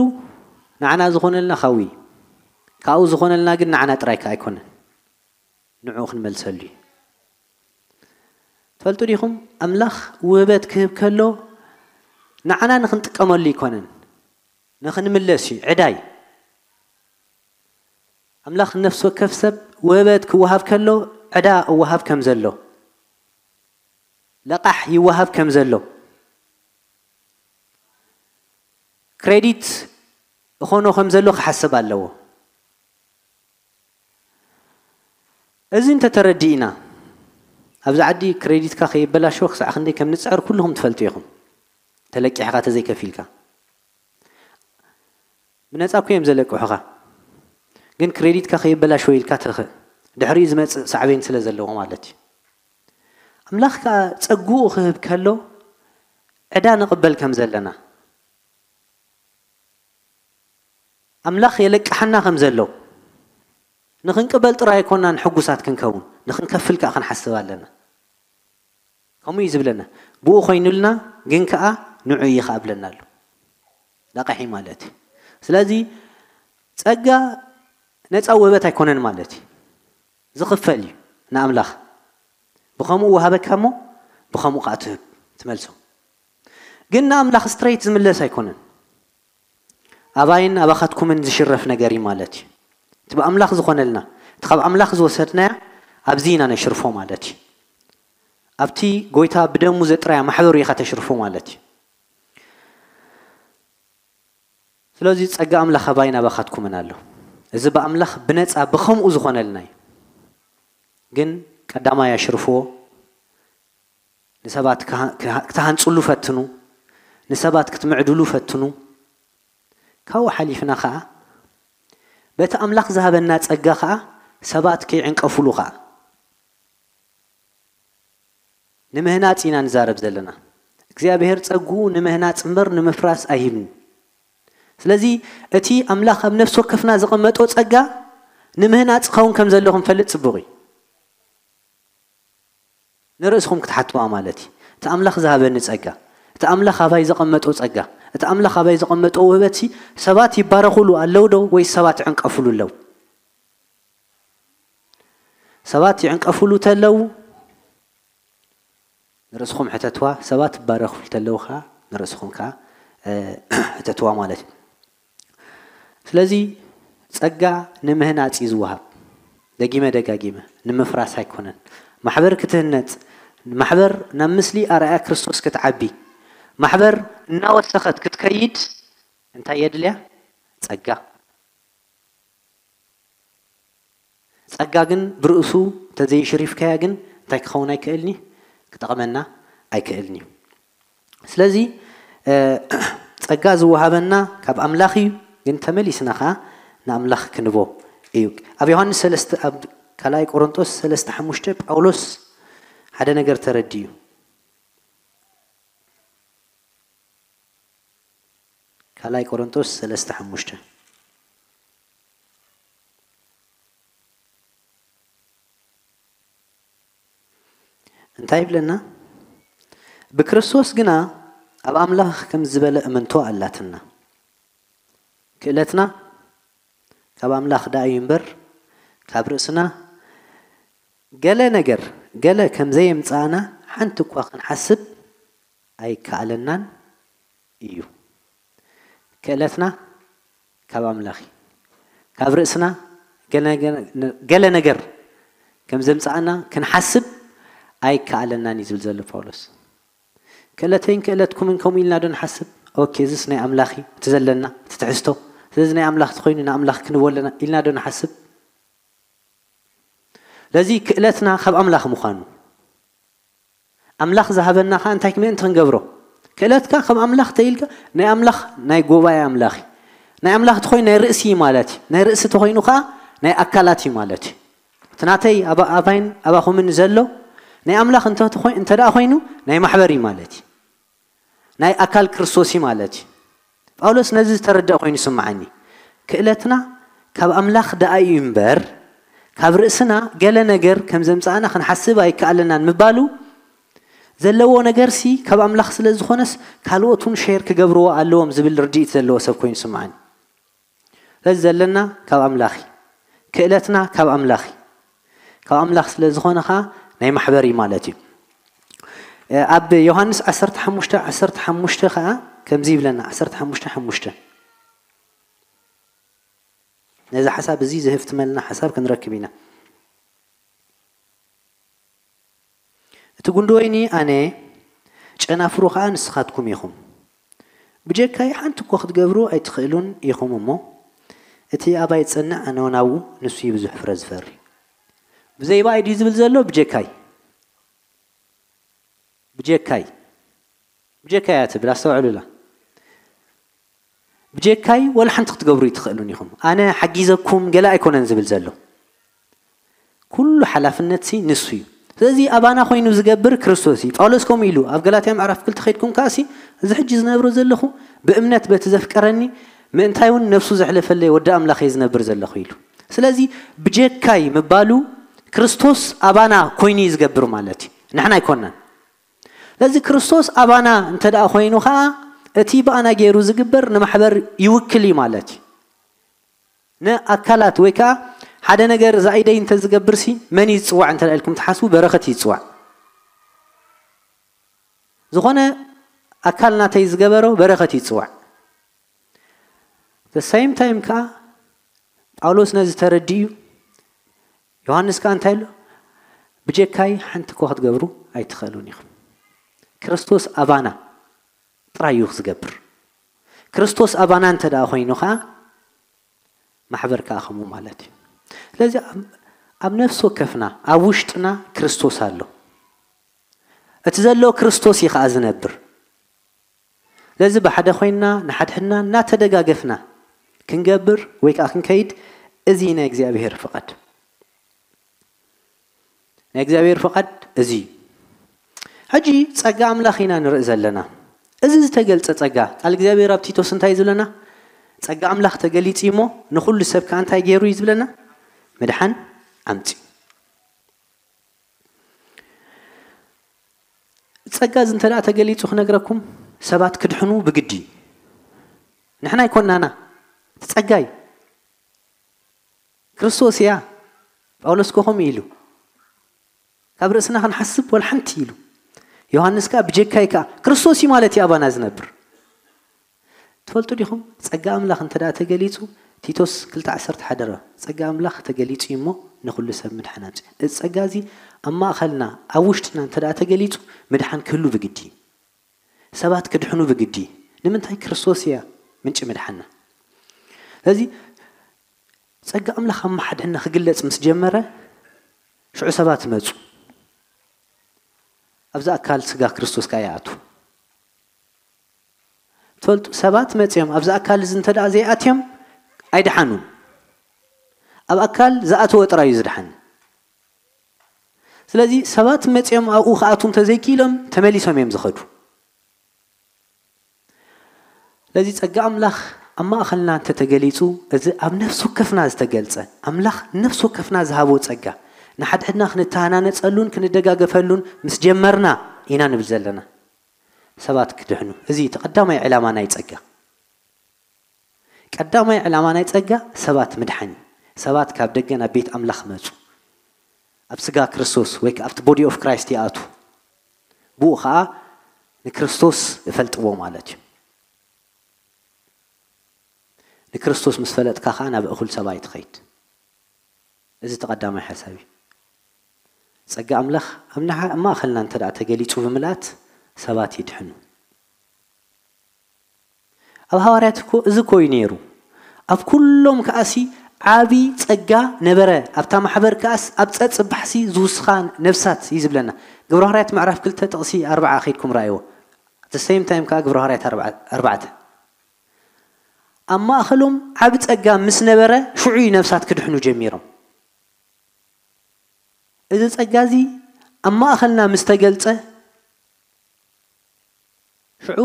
ንዓና ዝኾነልና ካብኡ እዩ። ካብኡ ዝኾነልና ግን ንዓና ጥራይ ከኣ ኣይኮነን። ንዕኡ ክንመልሰሉ እዩ። ትፈልጡ ዲኹም? ኣምላኽ ውህበት ክህብ ከሎ ንዓና ንኽንጥቀመሉ ኣይኮነን፣ ንኽንምለስ እዩ። ዕዳ እዩ። ኣምላኽ ንነፍሲ ወከፍ ሰብ ውህበት ክወሃብ ከሎ ዕዳ እወሃብ ከም ዘሎ፣ ለቓሕ ይወሃብ ከም ዘሎ፣ ክሬዲት እኾኖ ከም ዘሎ ክሓስብ ኣለዎ። እዚ እንተተረዲእና ኣብዚ ዓዲ ክሬዲትካ ከይበላሸወ ክሳዕ ክንደይ ከም ንፅዕር ኩልኹም ትፈልጡ ኢኹም። ተለቂሕካ ተዘይከፊልካ ብነፃ እኮ እዮም ዘለቅሑኻ። ግን ክሬዲትካ ከይበላሸወ ኢልካ ትኽእ ድሕሪኡ ዝመፅእ ሳዕቤን ስለ ዘለዎ ማለት እዩ። ኣምላኽ ከዓ ፀግኡ ክህብ ከሎ ዕዳ ንቕበል ከም ዘለና ኣምላኽ የለቅሓና ከም ዘሎ ንኽንቅበል ጥራይ ኣይኮናን ሕጉሳት ክንከውን ንኽንከፍል ከዓ ክንሓስብ ኣለና። ከምኡ እዩ ዝብለና። ብኡ ኮይኑልና ግን ከዓ ንዑ ይኽኣብለና ኣሎ። ለቃሒ ማለት እዩ። ስለዚ ፀጋ ነፃ ውህበት ኣይኮነን ማለት እዩ። ዝኽፈል እዩ ንኣምላኽ። ብኸምኡ ወሃበካ እሞ ብኸምኡ ከዓ ትህብ ትመልሶ። ግን ንኣምላኽ ስትሬት ዝምለስ ኣይኮነን። ኣባይን ኣባኻትኩምን ዝሽረፍ ነገር እዩ ማለት እዩ። እቲ ብኣምላኽ ዝኾነልና እቲ ካብ ኣምላኽ ዝወሰድናያ ኣብዚ ኢና ነሽርፎ ማለት እዩ። ኣብቲ ጎይታ ብደሙ ዘጥራያ ማሕበሩ ኢኻ ተሽርፎ ማለት እዩ። ስለዚ ጸጋ ኣምላኽ ኣባይን ኣባኻትኩምን ኣሎ። እዚ ብኣምላኽ ብነጻ ብኸምኡ ዝኾነልና እዩ። ግን ቀዳማይ ኣሽርፍዎ ንሰባት ክትሃንጽሉ ፈትኑ፣ ንሰባት ክትምዕድሉ ፈትኑ። ካብኡ ሓሊፍና ኸኣ በቲ ኣምላኽ ዝሃበና ጸጋ ኸኣ ሰባት ከይዕንቀፉሉ ኸኣ ንምህናጽ ኢና ንዛረብ ዘለና። እግዚኣብሔር ጸግኡ ንምህናጽ እምበር ንምፍራስ ኣይህብን። ስለዚ እቲ ኣምላኽ ኣብ ነፍሲ ወከፍና ዘቐመጦ ጸጋ ንምህናጽ ክኸውን ከም ዘለዎ ክንፈልጥ ጽቡቕ እዩ። ንርእስኹም ክትሓትዋ ማለት እዩ። እቲ ኣምላኽ ዝሃበኒ ጸጋ፣ እቲ ኣምላኽ ኣባይ ዘቐመጦ ጸጋ፣ እቲ ኣምላኽ ኣባይ ዘቐመጦ ውህበትሲ ሰባት ይባረኹሉ ኣለዉ ዶ ወይስ ሰባት ይዕንቀፉሉ ኣለዉ? ሰባት ይዕንቀፉሉ ተለዉ ንርእስኹም ሕተትዋ፣ ሰባት ይባረኹሉ ተለዉ ኸዓ ንርእስኹም ከኣ ሕተትዋ ማለት እዩ። ስለዚ ጸጋ ንምህናጽ እዩ ዝወሃብ። ደጊመ ደጋጊመ ንምፍራስ ኣይኮነን። ማሕበር ክትህነጽ ማሕበር ናብ ምስሊ ኣርኣያ ክርስቶስ ክትዓቢ ማሕበር እናወሰኸት ክትከይድ እንታይ የድልያ? ጸጋ። ጸጋ ግን ብርእሱ እንተዘይሽሪፍካያ ግን እንታይ ክኸውን ኣይክእልኒ ክጠቕመና ኣይክእልኒ እዩ። ስለዚ ጸጋ ዝወሃበና ካብ ኣምላኽ እዩ። ግን ተመሊስና ኸዓ ንኣምላኽ ክንቦ እዩ። ኣብ ዮሃንስ ሰለስተ ኣብ ካልኣይ ቆሮንጦስ ሰለስተ ሓሙሽተ ጳውሎስ ሓደ ነገር ተረድዩ። ካልኣይ ቆሮንጦስ ሰለስተ ሓሙሽተ እንታይ ይብለና? ብክርስቶስ ግና ኣብ ኣምላኽ ከም ዝበለ እምንቶ ኣላትና። ክእለትና ካብ ኣምላኽ ደኣ እዩ እምበር ካብ ርእስና ገለ ነገር ገለ ከም ዘየምጻእና ሓንቲ እኳ ክንሓስብ ኣይከኣለናን እዩ። ክእለትና ካብ ኣምላኽ እዩ። ካብ ርእስና ገለ ነገር ከም ዘምጻእና ክንሓስብ ኣይከኣለናን እዩ ዝብል ዘሎ ጳውሎስ። ክእለተይን ክእለትኩምን ከምኡ ኢልና ዶ ንሓስብ? ኦኬ፣ እዚስ ናይ ኣምላኽ እዩ፣ እቲ ዘለና፣ እቲ ትሕዝቶ፣ ስለዚ ናይ ኣምላኽ ተኾይኑ ንኣምላኽ ክንቦ ኣለና ኢልና ዶ ንሓስብ? ስለዚ ክእለትና ካብ ኣምላኽ ምዃኑ ኣምላኽ ዝሃበና ኸዓ እንታይ ምእንቲ ክንገብሮ ክእለትካ ከም ኣምላኽ ተይልካ ናይ ኣምላኽ ናይ ጉባኤ ኣምላኽ እዩ። ናይ ኣምላኽ ተኾይኑ ናይ ርእሲ እዩ ማለት እዩ። ናይ ርእሲ ተኾይኑ ኸዓ ናይ ኣካላት እዩ ማለት እዩ። እቲ ናተይ ኣባይን ኣባኹምን ዘሎ ናይ ኣምላኽ እንተ ደኣ ኮይኑ ናይ ማሕበር እዩ ማለት እዩ። ናይ ኣካል ክርስቶስ እዩ ማለት እዩ። ጳውሎስ ነዚ ዝተረድአ ኮይኑ ይስምዓኒ። ክእለትና ካብ ኣምላኽ ደኣ እዩ እምበር ካብ ርእስና ገለ ነገር ከም ዘምጻእና ክንሓስብ ኣይከኣለናን ምባሉ ዘለዎ ነገርሲ ካብ ኣምላኽ ስለ ዝኾነስ ካልኦት እውን ሼር ክገብርዎ ኣለዎም ዝብል ርድኢት ዘለዎ ሰብ ኮይኑ ይስምዓኒ። ስለዚ ዘለና ካብ ኣምላኽ እዩ። ክእለትና ካብ ኣምላኽ እዩ። ካብ ኣምላኽ ስለ ዝኾነ ኸዓ ናይ ማሕበር እዩ ማለት እዩ። ኣብ ዮሃንስ ዓሰርተ ሓሙሽተ ዓሰርተ ሓሙሽተ ኸዓ ከምዚ ይብለና። ዓሰርተ ሓሙሽተ ሓሙሽተ ነዚ ሓሳብ እዚ ዝህፍትመልና ሓሳብ ክንረክብ ኢና። እቲ ጉንዲ ወይኒ ኣነ፣ ጨናፍሩ ኸዓ ንስኻትኩም ኢኹም። ብጀካይ ሓንቲ እኳ ክትገብሩ ኣይትኽእሉን ኢኹም እሞ፣ እቲ ኣባይ ዝጸንዕ ኣነ እውን ኣብኡ፣ ንሱ እዩ ብዙሕ ፍረ ዝፈሪ። ብዘይባይ ድዩ ዝብል ዘሎ? ብጀካይ። ብጀካይ። ብጀካይ እያ ትብል፣ ኣስተውዕሉላ። ብጀካይ ወላ ሓንቲ ክትገብሩ ይትኽእሉን ኢኹም። ኣነ ሓጊዘኩም ገለ ኣይኮነን ዝብል ዘሎ። ኩሉ ሓላፍነት ሲ ንሱ እዩ። ስለዚ ኣባና ኮይኑ ዝገብር ክርስቶስ እዩ። ጳውሎስ ከምኡ ኢሉ ኣብ ገላትያ ምዕራፍ ክልተ ከይድኩም ከኣ ሲ፣ እዚ ሕጂ ዝነብሮ ዘለኹ ብእምነት በቲ ዘፍቀረኒ፣ ምእንታይ እውን ነፍሱ ዘሕለፈለይ ወዲ ኣምላኽ እየ ዝነብር ዘለኹ ኢሉ። ስለዚ ብጀካይ ምባሉ ክርስቶስ ኣባና ኮይኑ እዩ ዝገብር ማለት እዩ። ንሕና ኣይኮናን። ስለዚ ክርስቶስ ኣባና እንተ ደኣ ኮይኑ ኸኣ እቲ ብኣና ገይሩ ዝግበር ንማሕበር ይውክል እዩ ማለት እዩ። ንኣካላት ወይ ከኣ ሓደ ነገር እዛ ኢደይ እንተ ዝገብር ሲ መን እዩ ዝጽዋዕ እንተ ኢልኩም ትሓስቡ፣ በረኸት እዩ ዝጽዋዕ። ዝኾነ ኣካል ናተይ ዝገበሮ በረኸት እዩ ዝጽዋዕ። The same time ከኣ ጳውሎስ ነዚ ተረዲኡ፣ ዮሃንስ ከኣ እንታይ ኣሎ? ብጀካይ ሓንቲ እኳ ክትገብሩ ኣይትኽእሉን ኢኹም። ክርስቶስ ኣባና ጥራይ እዩ ዝገብር። ክርስቶስ ኣባና እንተ ደኣ ኮይኑ ከኣ ማሕበር ከኣ ከምኡ ማለት እዩ። ስለዚ ኣብ- ኣብ ነፍሲ ወከፍና ኣብ ውሽጥና ክርስቶስ ኣሎ። እቲ ዘሎ ክርስቶስ እዩ ከኣ ዝነብር። ስለዚ ብሓደ ኮይንና ንሓድሕድና እናተደጋገፍና ክንገብር ወይ ከኣ ክንከይድ፣ እዚ ናይ እግዚኣብሔር ፍቓድ። ናይ እግዚኣብሔር ፍቓድ እዚ እዩ። ሕጂ ጸጋ ኣምላኽ ኢና ንርኢ ዘለና። እዚ ዝተገልጸ ጸጋ፣ ቃል እግዚኣብሔር ኣብ ቲቶስ እንታይ እዩ ዝብለና? ጸጋ ኣምላኽ ተገሊጹ እዩ እሞ ንኹሉ ሰብ ከኣ እንታይ ገይሩ እዩ ዝብለና? ምድሓን ኣምጺኡ። ጸጋ እዚ እንተ ደኣ ተገሊጹ ክነግረኩም፣ ሰባት ክድሕኑ ብግዲ እዩ። ንሕና ኣይኮናና፣ እቲ ጸጋ እዩ። ክርስቶስ እያ። ጳውሎስ እኮ ከምኡ ኢሉ። ካብ ርእስና ክንሓስብ ወላ ሓንቲ ኢሉ። ዮሃንስ ከኣ ብጀካይ ከኣ ክርስቶስ እዩ ማለት እዩ ኣባና ዝነብር። ትፈልጡ ዲኹም? ጸጋ ኣምላኽ እንተ ደኣ ተገሊጹ፣ ቲቶስ ክልተ ዓሰርተ ሓደ ረ፣ ጸጋ ኣምላኽ ተገሊጹ እዩ እሞ ንኹሉ ሰብ ምድሓን ኣምጽእ። እዚ ጸጋ እዚ ኣብ ማእኸልና፣ ኣብ ውሽጥና እንተ ደኣ ተገሊጹ፣ ምድሓን ክህሉ ብግዲ እዩ። ሰባት ክድሕኑ ብግዲ እዩ። ንምንታይ? ክርስቶስ እያ ምንጪ ምድሓንና። ስለዚ ጸጋ ኣምላኽ ኣብ መሓድሕና ክግለጽ ምስ ጀመረ፣ ሽዑ ሰባት መጹ። ኣብዚ ኣካል ስጋ ክርስቶስ ከኣ ይኣቱ። ትፈልጡ፣ ሰባት መጺኦም ኣብዚ ኣካል እዚ እንተ ደኣ ዘይኣትዮም ኣይድሓኑን። ኣብ ኣካል ዝኣተወ ጥራይ እዩ ዝድሓን። ስለዚ ሰባት መጺኦም ኣብኡ ክኣትዉ እንተዘይክኢሎም ተመሊሶም እዮም ዝኸዱ። ስለዚ ጸጋ ኣምላኽ ኣብ ማእኸልና እንተተገሊጹ፣ እዚ ኣብ ነፍሲ ወከፍና ዝተገልጸ፣ ኣምላኽ ነፍሲ ወከፍና ዝሃቦ ጸጋ፣ ንሓድሕድና ክንተሃናነጸሉን ክንደጋገፈሉን ምስ ጀመርና ኢና ንብል ዘለና። ሰባት ክድሕኑ። እዚ እቲ ቀዳማይ ዕላማ ናይ ጸጋ። ቀዳማይ ዕላማ ናይ ጸጋ ሰባት ምድሓን እዩ። ሰባት ካብ ደገ ናብ ቤት ኣምላኽ መጹ። ኣብ ስጋ ክርስቶስ ወይ ከኣ ኣብቲ ቦዲ ኦፍ ክራይስት ይኣቱ። ብኡ ኸኣ ንክርስቶስ እፈልጥዎ ማለት እዩ። ንክርስቶስ ምስ ፈለጥካ ኸኣ ናብ እኹል ሰብኣይ ትኸይድ። እዚ እቲ ቀዳማይ ሓሳብ እዩ። ጸጋ ኣምላኽ ኣብ ንሓ- ኣብ ማእኸልና እንተ ደኣ ተገሊጹ ብምልኣት ሰባት ይድሕኑ። ኣብ ሃዋርያት እኮ እዚ እኮ እዩ ነይሩ። ኣብ ኩሎም ከኣሲ ዓቢ ጸጋ ነበረ። ኣብታ ማሕበር ከኣስ ኣብ ጸጽባሕሲ ዝውስኻ ነፍሳት እዩ ዝብለና። ግብረ ሃዋርያት ምዕራፍ ክልተ ጥቕሲ ኣርባዓ ከይድኩም ረኣይዎ። At the same time ከኣ ግብረ ሃዋርያት ኣርባዓ- ኣርባዕተ። ኣብ ማእኸሎም ዓቢ ጸጋ ምስ ነበረ ሽዑ እዩ ነፍሳት ክድሕኑ ጀሚሮም። እዚ ጸጋ እዚ ኣብ ማእኸልና ምስ ተገልጸ ሽዑ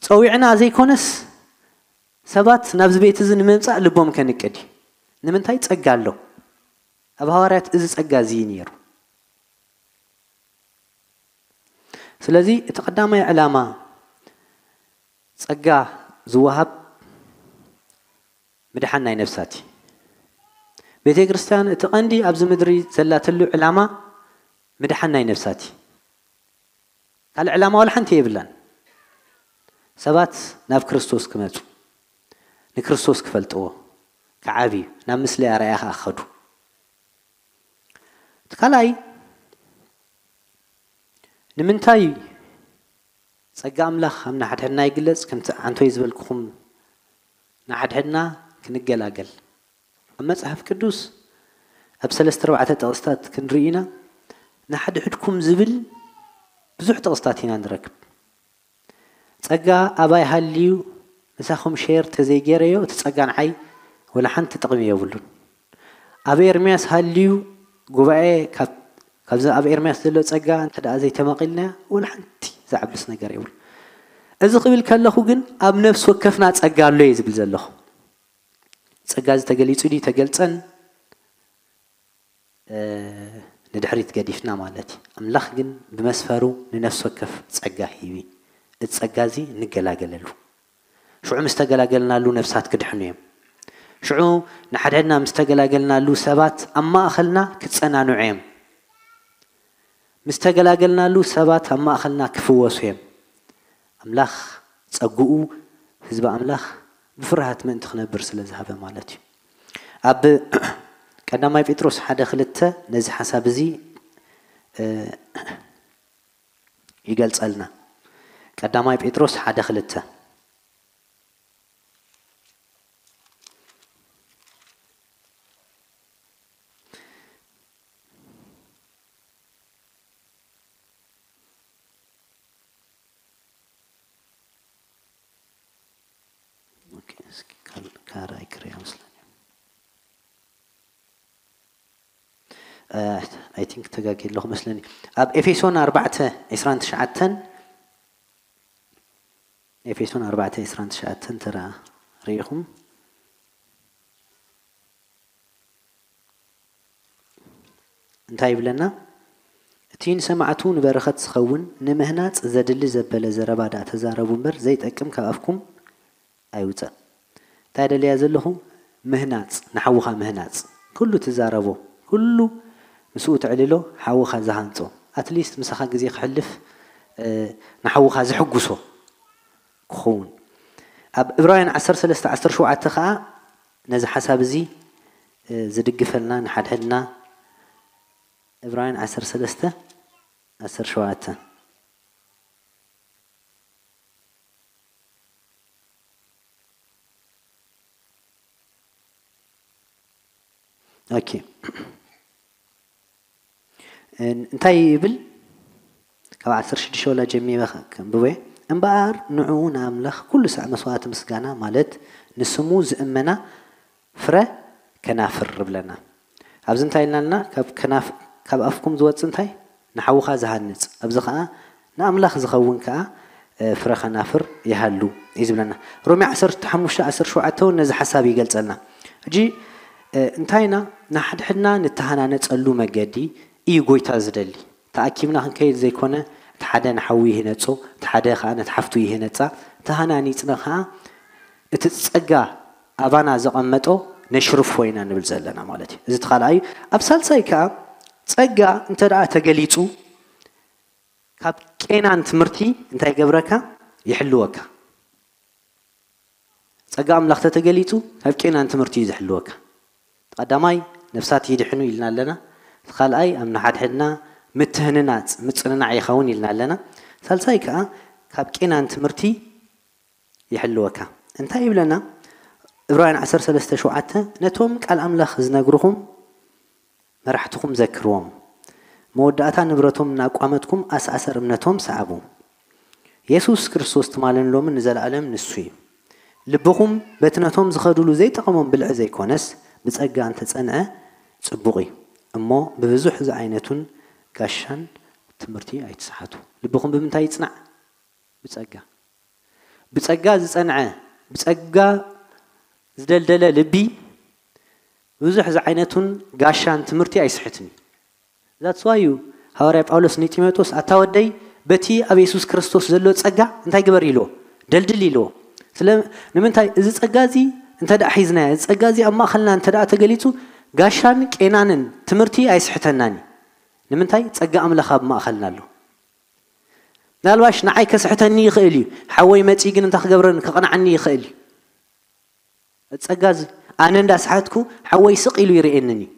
ጸዊዕና ዘይኮነስ ሰባት ናብዚ ቤት እዚ ንምምጻእ ልቦም ከንቅድ እዩ። ንምንታይ? ጸጋ ኣሎ። ኣብ ሃዋርያት እዚ ጸጋ እዚ እዩ ነይሩ። ስለዚ እቲ ቀዳማይ ዕላማ ጸጋ ዝወሃብ ምድሓን ናይ ነፍሳት እዩ። ቤተ ክርስቲያን እቲ ቀንዲ ኣብዚ ምድሪ ዘላትሉ ዕላማ ምድሓን ናይ ነፍሳት እዩ። ካልእ ዕላማ ዋላ ሓንቲ የብላን። ሰባት ናብ ክርስቶስ ክመጹ፣ ንክርስቶስ ክፈልጥዎ፣ ክዓብዩ፣ ናብ ምስሊ ኣርኣያ ከኣ ክኸዱ። እቲ ካልኣይ ንምንታይ ጸጋ ኣምላኽ ኣብ ንሓድሕድና ይግለጽ? ከምቲ ዓንቶይ ዝበልኩኹም ንሓድሕድና ክንገላገል። ኣብ መጽሓፍ ቅዱስ ኣብ ሰለስተ ኣርባዕተ ጥቕስታት ክንርኢ ኢና። ንሓድሕድኩም ዝብል ብዙሕ ጥቕስታት ኢና ንረክብ። ጸጋ ኣባይ ሃልዩ ምሳኹም ሼር ተዘይገይረዮ እቲ ጸጋ ንዓይ ወላ ሓንቲ ጥቕሚ የብሉን። ኣብ ኤርምያስ ሃልዩ ጉባኤ ካብ ካብዚ ኣብ ኤርምያስ ዘሎ ጸጋ እንተ ደኣ ዘይተመቒልናዮ ወላ ሓንቲ ዝዓብስ ነገር የብሉ። እዚ ክብል ከለኹ ግን ኣብ ነፍሲ ወከፍና ጸጋ ኣሎ እየ ዝብል ዘለኹ። ጸጋ እዚ ተገሊጹ ድዩ ተገልጸን ንድሕሪት ገዲፍና ማለት እዩ። ኣምላኽ ግን ብመስፈሩ ንነፍሲ ወከፍ ጸጋ ሂቢ። እቲ ጸጋ እዚ ንገላገለሉ። ሽዑ ምስ ተገላገልናሉ ነፍሳት ክድሕኑ እዮም። ሽዑ ንሓድሕድና ምስ ተገላገልናሉ ሰባት ኣብ ማእኸልና ክጸናንዑ እዮም። ምስ ተገላገልናሉ ሰባት ኣብ ማእኸልና ክፍወሱ እዮም። ኣምላኽ ጸግኡ ህዝቢ ኣምላኽ ብፍርሃት ምእንቲ ክነብር ስለ ዝሃበ ማለት እዩ። ኣብ ቀዳማይ ጴጥሮስ ሓደ ክልተ ነዚ ሓሳብ እዚ ይገልጸልና። ቀዳማይ ጴጥሮስ ሓደ ክልተ። ካራ ይክረያ መስለኒ። I think ተጋጊ ኣለኹ መስለኒ። ኣብ ኤፌሶን ኣርባዕተ ዕስራን ትሽዓተን፣ ኤፌሶን ኣርባዕተ ዕስራን ትሽዓተን ተራ ርኢኹም እንታይ ይብለና? እቲ ንሰማዕቱ ንበረኸት ዝኸውን ንምህናጽ ዘድሊ ዘበለ ዘረባ ደኣ ተዛረቡ እምበር ዘይጠቅም ካብ ኣፍኩም ኣይውጸእ። እንታይ ደልያ ዘለኹ? ምህናጽ፣ ንሓውኻ ምህናጽ። ኩሉ ትዛረቦ፣ ኩሉ ምስኡ ተዕልሎ ሓውኻ ዝሃንጾ። ኣትሊስት ምሳኻ ግዜ ክሕልፍ ንሓውኻ ዝሕጉሶ ክኸውን። ኣብ ዕብራውያን ዓሰርተ ሰለስተ ዓሰርተ ሸውዓተ ኸዓ ነዚ ሓሳብ እዚ ዝድግፈልና ንሓድሕድና። ዕብራውያን ዓሰርተ ሰለስተ ዓሰርተ ሸውዓተ። ኦኬ። እንታይ ይብል? ካብ ዓሰርተ ሽዱሽተ ወላ ጀሚረ ከንብቦ እየ። እምበኣር ንዕኡ ንኣምላኽ ኩሉ ሳዕ መስዋእቲ ምስጋና ማለት ንስሙ ዝእመና ፍረ ከናፍር ይብለና። ኣብዚ እንታይ ኢልና ኣለና? ካብ ኣፍኩም ዝወፅእ እንታይ? ንሓውኻ ዝሃንፅ። ኣብዚ ኸዓ ንኣምላኽ ዝኸውን ከኣ ፍረ ከናፍር ይሃሉ እዩ ዝብለና። ሮሜ ዓሰርተ ሓሙሽተ ዓሰርተ ሸውዓተ እውን ነዚ ሓሳብ ይገልጸልና። ሕጂ እንታይ ኢና? ንሓድሕድና ንተሃናነጸሉ መገዲ እዩ ጎይታ ዝደሊ። ተኣኪብና ክንከይድ ዘይኮነ፣ እቲ ሓደ ንሓዉ ይህነጾ፣ እቲ ሓደ ከኣ ነቲ ሓፍቱ ይህነጻ። ተሃናኒጽና ከኣ እቲ ጸጋ ኣባና ዘቐመጦ ነሽርፎ ኢና ንብል ዘለና ማለት እዩ። እዚ እቲ ካልኣይ እዩ። ኣብ ሳልሳይ ከኣ ጸጋ እንተ ደኣ ተገሊጹ ካብ ቄናን ትምህርቲ እንታይ ይገብረካ? ይሕልወካ። ጸጋ ኣምላኽ ተተገሊጹ ካብ ቄናን ትምህርቲ እዩ ዝሕልወካ። ቀዳማይ ነፍሳት ይድሕኑ ኢልና ኣለና። እቲ ካልኣይ ኣብ ንሓድሕድና ምትህንናጽ ምጽንናዕ ይኸውን ኢልና ኣለና። ሳልሳይ ከኣ ካብ ቄናን ትምህርቲ ይሕልወካ። እንታይ ይብለና? ዕብራውያን ዓሰርተ ሰለስተ ሸውዓተ ነቶም ቃል ኣምላኽ ዝነግርኹም መራሕትኹም ዘክርዎም። መወዳእታ ንብረቶም እናቋመትኩም ኣስኣሰር እምነቶም ሰዓቡ። የሱስ ክርስቶስ ትማልን ሎምን ንዘለኣለም ንሱ እዩ። ልብኹም በቲ ነቶም ዝኸድሉ ዘይጠቐሞም ብልዒ ዘይኮነስ ብጸጋ እንተጸንዐ ጽቡቕ እዩ። እሞ ብብዙሕ ዝዓይነቱን ጋሻን ትምህርቲ ኣይትስሓቱ። ልብኹም ብምንታይ ይጽናዕ? ብጸጋ። ብጸጋ ዝጸንዐ፣ ብጸጋ ዝደልደለ ልቢ ብዙሕ ዝዓይነቱን ጋሻን ትምህርቲ ኣይስሕትን እዩ። That's why እዩ ሃዋርያ ጳውሎስ ንጢሞቴዎስ ኣታ ወደይ በቲ ኣብ የሱስ ክርስቶስ ዘሎ ጸጋ እንታይ ግበር ኢልዎ? ደልድል ኢልዎ። ስለ ንምንታይ እዚ ጸጋ እዚ እንተ ደኣ ሒዝናዮ፣ እዚ ጸጋ እዚ ኣብ ማእኸልና እንተ ደኣ ተገሊጹ ጋሻን ቄናንን ትምህርቲ ኣይስሕተናን እዩ። ንምንታይ? ጸጋ ኣምላኽ ኣብ ማእኸልና ኣሎ። ምናልባሽ ንዓይ ከስሕተኒ ይኽእል እዩ። ሓወይ መጺኡ ግን እንታይ ክገብረኒ? ከቕንዓኒ ይኽእል እዩ። ጸጋ እዚ ኣነ እንዳሰሓትኩ ሓወይ ስቕ ኢሉ ይርእየንን እዩ።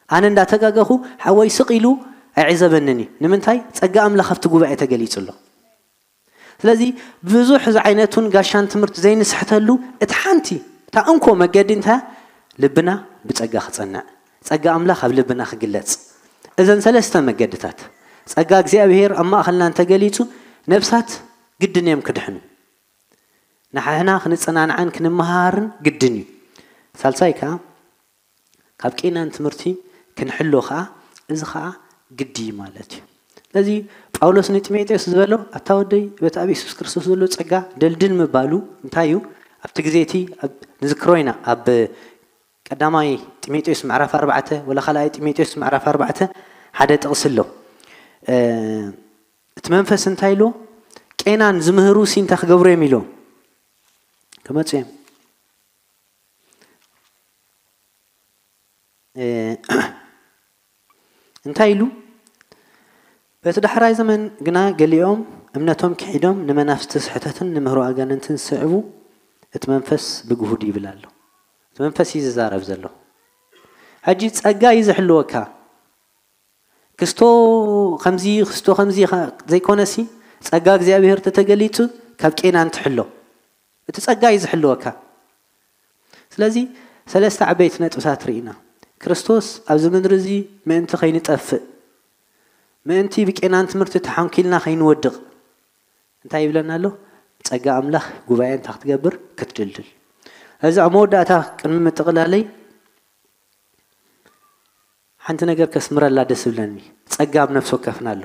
ኣነ እንዳተጋገኹ ሓወይ ስቕ ኢሉ ኣይዕዘበንን እዩ። ንምንታይ? ጸጋ ኣምላኽ ኣብቲ ጉባኤ ተገሊጹ ኣሎ። ስለዚ ብዙሕ ዝዓይነቱን ጋሻን ትምህርቲ ዘይንስሕተሉ እቲ ሓንቲ እታ እንኮ መገዲ እንታይ? ልብና ብጸጋ ክጸንዕ፣ ጸጋ ኣምላኽ ኣብ ልብና ክግለጽ። እዘን ሰለስተ መገድታት፣ ጸጋ እግዚኣብሔር ኣብ ማእኸልና እንተገሊጹ፣ ነፍሳት ግድን እዮም ክድሕኑ። ንሕና ክንጸናንዓን ክንመሃርን ግድን እዩ። ሳልሳይ ከኣ፣ ካብ ቄናን ትምህርቲ ክንሕሎ ከኣ፣ እዚ ከኣ ግዲ እዩ ማለት እዩ። ስለዚ ጳውሎስ ንጢሞቴዎስ ዝበሎ፣ ኣታ ወደይ፣ በቲ ኣብ የሱስ ክርስቶስ ዘሎ ጸጋ ደልድል ምባሉ እንታይ እዩ? ኣብቲ ግዜ እቲ ኣብ-፣ ንዝክሮ ኢና፣ ኣብ ቀዳማይ ጢሞቴዎስ ምዕራፍ ኣርባዕተ፣ ወላ ካልኣይ ጢሞቴዎስ ምዕራፍ ኣርባዕተ፣ ሓደ ጥቕሲ ኣሎ። እ፣ እቲ መንፈስ እንታይ ኢሉ? ቄናን ዝምህሩ ሲ እንታይ ክገብሩ እዮም ኢሉ? ክመጹ እዮም። እ፣ እንታይ ኢሉ? በቲ ዳሕራይ ዘመን ግና ገሊኦም እምነቶም ክሒዶም ንመናፍስቲ ስሕተትን ንምህሮ ኣጋንንትን ዝስዕቡ እቲ መንፈስ ብግሁድ ይብል ኣሎ። እቲ መንፈስ እዩ ዝዛረብ ዘሎ። ሕጂ ጸጋ እዩ ዝሕልወካ። ክስቶ ከምዚ፣ ክስቶ ከምዚ ኢኻ ዘይኮነሲ፣ ጸጋ እግዚኣብሔር ተተገሊጹ ካብ ቄናን ትሕሎ። እቲ ጸጋ እዩ ዝሕልወካ። ስለዚ ሰለስተ ዓበይቲ ነጥብታት ርኢና። ክርስቶስ ኣብዚ ምድሪ እዚ ምእንቲ ከይንጠፍእ፣ ምእንቲ ብቄናን ትምህርቲ ተሓንኪልና ከይንወድቕ እንታይ ይብለና ኣሎ? ጸጋ ኣምላኽ ጉባኤ እንታይ ክትገብር? ክትድልድል። እዚ ኣብ መወዳእታ ቅድሚ ምጥቕላለይ ሓንቲ ነገር ከስምረላ ደስ ዝብለኒ፣ ጸጋ ኣብ ነፍሲ ወከፍና ኣሎ።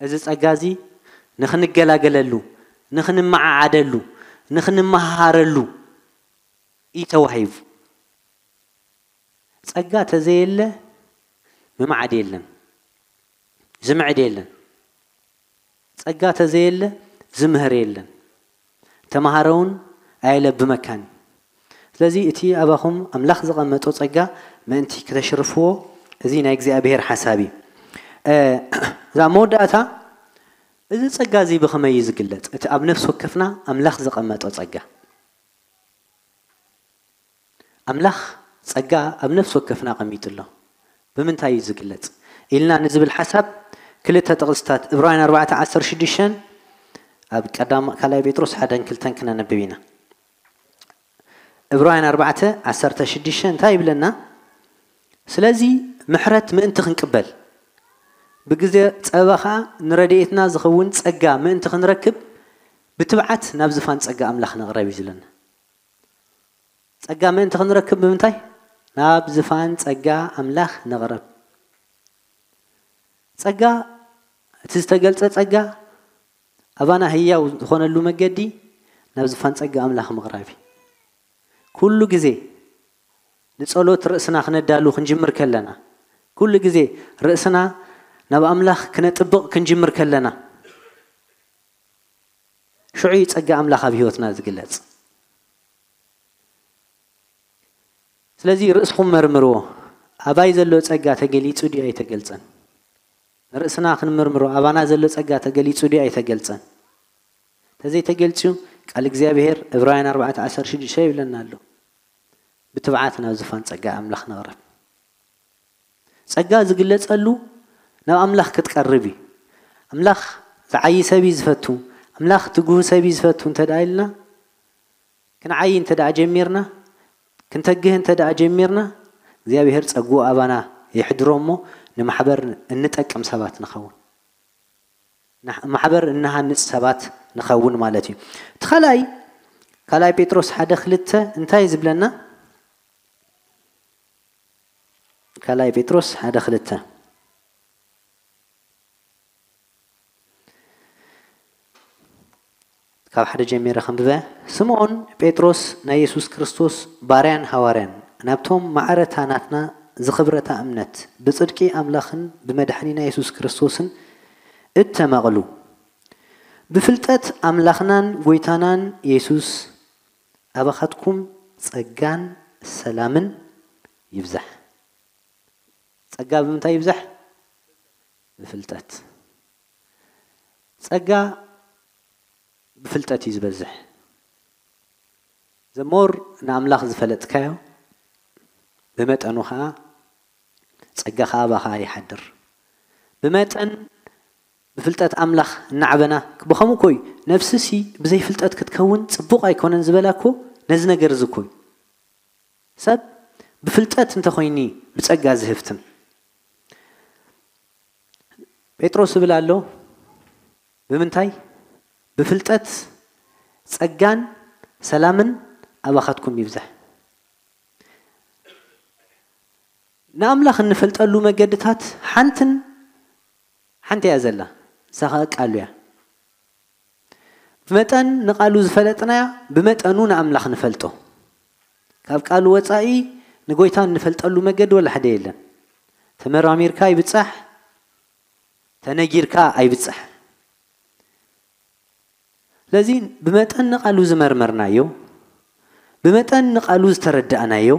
እዚ ጸጋ እዚ ንኽንገላገለሉ፣ ንኽንመዓዓደሉ፣ ንኽንመሃሃረሉ እዩ ተዋሂቡ። ጸጋ ተዘየለ ምምዓድ የለን፣ ዝምዕድ የለን። ጸጋ ተዘየለ ዝምህር የለን፣ ተመሃሮ እውን ኣየለብመካን። ስለዚ እቲ ኣባኹም ኣምላኽ ዘቐመጦ ጸጋ ምእንቲ ክተሽርፍዎ፣ እዚ ናይ እግዚኣብሔር ሓሳብ እዩ። እ፣ እዛ መወዳእታ፣ እዚ ጸጋ እዚ ብኸመይ እዩ ዝግለጽ? እቲ ኣብ ነፍሲ ወከፍና ኣምላኽ ዘቐመጦ ጸጋ። ኣምላኽ ጸጋ ኣብ ነፍሲ ወከፍና ኣቐሚጡ ኣሎ። ብምንታይ እዩ ዝግለጽ? ኢልና ንዝብል ሓሳብ ክልተ ጥቕስታት፣ ዕብራውያን ኣርባዕተ ዓሰርተ ሽዱሽተ፣ ኣብ ቀዳማ-፣ ካልኣይ ጴጥሮስ ሓደን ክልተን ክነንብብ ኢና። ዕብራውያን ኣርባዕተ ዓሰርተ ሽዱሽተ እንታይ ይብለና? ስለዚ ምሕረት ምእንቲ ክንቅበል፣ ብግዜ ጸበባ ኸኣ ንረድኤትና ዝኸውን ጸጋ ምእንቲ ክንረክብ፣ ብትብዓት ናብ ዝፋን ጸጋ ኣምላኽ ንቕረብ እዩ ዝብለና። ጸጋ ምእንቲ ክንረክብ ብምንታይ? ናብ ዝፋን ጸጋ ኣምላኽ ንቕረብ። ጸጋ፣ እቲ ዝተገልጸ ጸጋ፣ ኣባና ህያው ዝኾነሉ መገዲ ናብ ዝፋን ጸጋ ኣምላኽ ምቕራብ እዩ። ኩሉ ግዜ ንጸሎት ርእስና ክነዳሉ ክንጅምር ከለና፣ ኩሉ ግዜ ርእስና ናብ ኣምላኽ ክነጥብቕ ክንጅምር ከለና፣ ሽዑ እዩ ጸጋ ኣምላኽ ኣብ ህይወትና ዝግለጽ። ስለዚ ርእስኹም መርምርዎ። ኣባይ ዘሎ ጸጋ ተገሊጹ ድዩ ኣይተገልጸን? ንርእስና ክንምርምሮ፣ ኣባና ዘሎ ጸጋ ተገሊጹ ድዩ ኣይተገልጸን? እንተዘይተገልጽዩ፣ ቃል እግዚኣብሔር ዕብራውያን ኣርባዕተ ዓሰርተ ሽዱሽተ ይብለና ኣሎ። ብትብዓት ናብ ዝፋን ጸጋ ኣምላኽ ንቕረብ። ጸጋ ዝግለጸሉ ናብ ኣምላኽ ክትቀርብ እዩ። ኣምላኽ ዝዓዪ ሰብ እዩ ዝፈቱ፣ ኣምላኽ ትጉህ ሰብ እዩ ዝፈቱ እንተ ደኣ ኢልና፣ ክንዓዪ እንተ ደኣ ጀሚርና፣ ክንተግህ እንተ ደኣ ጀሚርና፣ እግዚኣብሔር ጸግኡ ኣባና የሕድሮ እሞ ንማሕበር እንጠቅም ሰባት ንኸውን። ንሕ-፣ ማሕበር እንሃንጽ ሰባት ንኸውን ማለት እዩ። እቲ ካልኣይ፣ ካልኣይ ጴጥሮስ ሓደ ክልተ እንታይ እዩ ዝብለና? ካልኣይ ጴጥሮስ ሓደ ክልተ። ካብ ሓደ ጀሚረ ከንብበ። ስምዖን ጴጥሮስ ናይ የሱስ ክርስቶስ ባርያን ሃዋርያን፣ ናብቶም ማዕረታ ናትና ዝኽብረታ እምነት፣ ብጽድቂ ኣምላኽን ብመድሓኒና የሱስ ክርስቶስን እተመቕሉ፣ ብፍልጠት ኣምላኽናን ጐይታናን የሱስ ኣባኻትኩም ጸጋን ሰላምን ይብዛሕ። ጸጋ ብምንታይ ይብዛሕ? ብፍልጠት። ጸጋ ብፍልጠት እዩ ዝበዝሕ። ዘሞር ንኣምላኽ ዝፈለጥካዮ፣ ብመጠኑ ኸኣ ጸጋ ኸኣ ኣባኻ ይሓድር። ብመጠን ብፍልጠት ኣምላኽ እናዓበና፣ ብኸምኡ እኮ እዩ፣ ነፍስሲ ብዘይ ፍልጠት ክትከውን ጽቡቕ ኣይኮነን ዝበላ እኮ ነዚ ነገር እዚ እኮ እዩ። ሰብ ብፍልጠት እንተኾይኒ ብጸጋ ዝህብትም። ጴጥሮስ ይብል ኣሎ፣ ብምንታይ? ብፍልጠት ጸጋን ሰላምን ኣባኻትኩም ይብዛሕ። ንኣምላኽ እንፈልጠሉ መገድታት ሓንትን ሓንቲ እያ ዘላ፣ ንሳ ኸኣ ቃሉ እያ። ብመጠን ንቓሉ ዝፈለጥናያ ብመጠኑ ንኣምላኽ ንፈልጦ። ካብ ቃሉ ወጻኢ ንጎይታ እንፈልጠሉ መገዲ ወላ ሓደ የለን። ተመራሚርካ ይብጻሕ፣ ተነጊርካ ኣይብጻሕ። ስለዚ ብመጠን ንቓሉ ዝመርመርናዮ፣ ብመጠን ንቓሉ ዝተረዳእናዮ፣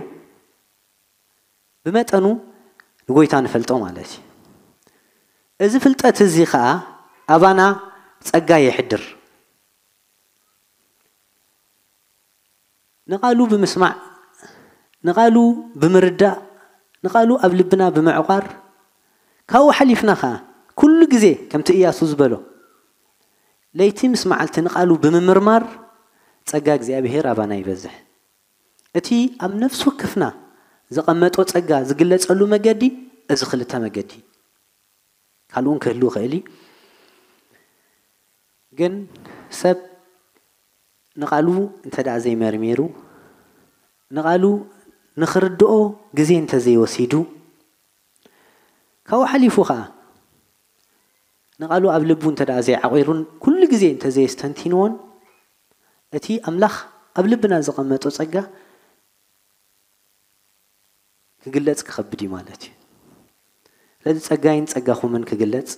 ብመጠኑ ንጎይታ ንፈልጦ ማለት እዩ። እዚ ፍልጠት እዚ ኸኣ ኣባና ጸጋ የሕድር። ንቓሉ ብምስማዕ፣ ንቓሉ ብምርዳእ፣ ንቓሉ ኣብ ልብና ብምዕቋር፣ ካብኡ ሓሊፍና ኸኣ ኩሉ ግዜ ከምቲ እያሱ ዝበሎ ለይቲ ምስ መዓልቲ ንቓሉ ብምምርማር ጸጋ እግዚኣብሔር ኣባና ይበዝሕ። እቲ ኣብ ነፍሲ ወከፍና ዘቐመጦ ጸጋ ዝግለጸሉ መገዲ እዚ ክልተ መገዲ። ካልኡን ክህሉ ይኽእል እዩ። ግን ሰብ ንቓሉ እንተ ደኣ ዘይመርሚሩ፣ ንቓሉ ንኽርድኦ ግዜ እንተ ዘይወሲዱ፣ ካብኡ ሓሊፉ ኸኣ ንቓሉ ኣብ ልቡ እንተ ደኣ ዘይዓቒሩን ኩሉ ግዜ እንተ ዘየስተንቲንዎን፣ እቲ ኣምላኽ ኣብ ልብና ዘቐመጦ ጸጋ ክግለጽ ክኸብድ እዩ ማለት እዩ። ስለዚ ጸጋይን ጸጋኹምን ክግለጽ፣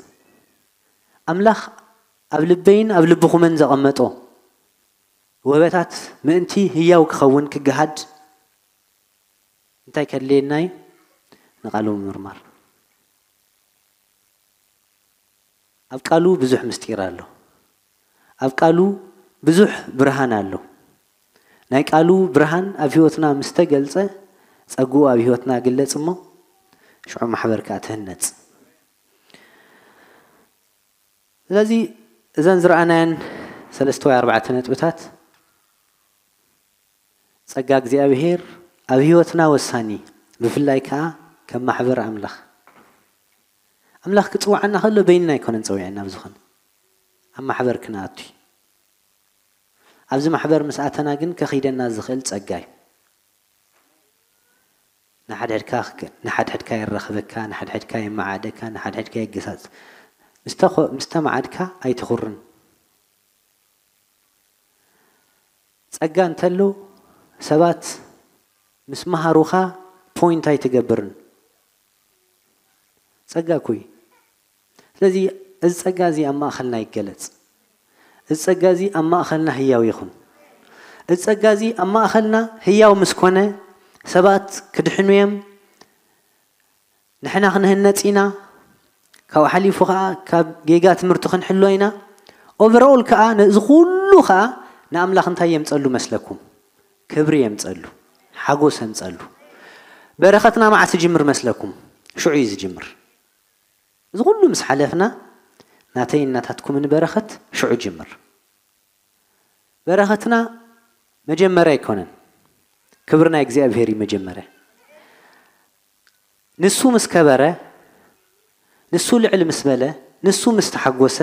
ኣምላኽ ኣብ ልበይን ኣብ ልብኹምን ዘቐመጦ ውህበታት ምእንቲ ህያው ክኸውን ክገሃድ እንታይ ከድልየና እዩ? ንቓሉ ምምርማር። ኣብ ቃሉ ብዙሕ ምስጢር ኣሎ። ኣብ ቃሉ ብዙሕ ብርሃን ኣሎ። ናይ ቃሉ ብርሃን ኣብ ህይወትና ምስ ተገልጸ፣ ጸግኡ ኣብ ህይወትና ግለጽ እሞ፣ ሽዑ ማሕበር ከኣ ትህነጽ። ስለዚ እዘን ዝረኣናየን ሰለስተ ወይ ኣርባዕተ ነጥብታት፣ ጸጋ እግዚኣብሔር ኣብ ህይወትና ወሳኒ፣ ብፍላይ ከኣ ከም ማሕበር ኣምላኽ። ኣምላኽ ክጽውዓና ከሎ በይንና ኣይኮነን ጸዊዕና፣ ኣብ ዝኾነ ኣብ ማሕበር ክንኣቱ እዩ። ኣብዚ ማሕበር ምስ ኣተና ግን ከኺደና ዝኽእል ጸጋ እዩ። ንሓድሕድካ ክክ-፣ ንሓድሕድካ የራኽበካ፣ ንሓድሕድካ የመዓደካ፣ ንሓድሕድካ የገሳጽ። ምስ ተኾ-፣ ምስ ተመዓድካ ኣይትኹርን። ጸጋ እንተሎ ሰባት ምስ መሃሩኻ ፖይንት ኣይትገብርን። ጸጋ እኮ እዩ። ስለዚ እዚ ጸጋ እዚ ኣብ ማእኸልና ይገለጽ። እዚ ጸጋ እዚ ኣብ ማእኸልና ህያው ይኹን። እዚ ጸጋ እዚ ኣብ ማእኸልና ህያው ምስ ኮነ ሰባት ክድሕኑ እዮም። ንሕና ክንህነጽ ኢና። ካብኡ ሓሊፉ ከኣ ካብ ጌጋ ትምህርቲ ክንሕሎ ኢና። ኦቨርኦል ከኣ ነዚ ኩሉ ከኣ ንኣምላኽ እንታይ የምጸሉ መስለኩም? ክብሪ የምጸሉ፣ ሓጎስ የምጸሉ። በረኸትና መዓስ ይጅምር መስለኩም? ሽዑ እዩ ዝጅምር። እዚ ኩሉ ምስ ሓለፍና ናተይ እናታትኩምን በረኸት ሽዑ ጅምር። በረኸትና መጀመርያ ኣይኮነን። ክብሪ ናይ እግዚኣብሔር እዩ መጀመርያ። ንሱ ምስ ከበረ፣ ንሱ ልዕል ምስ በለ፣ ንሱ ምስ ተሓጎሰ፣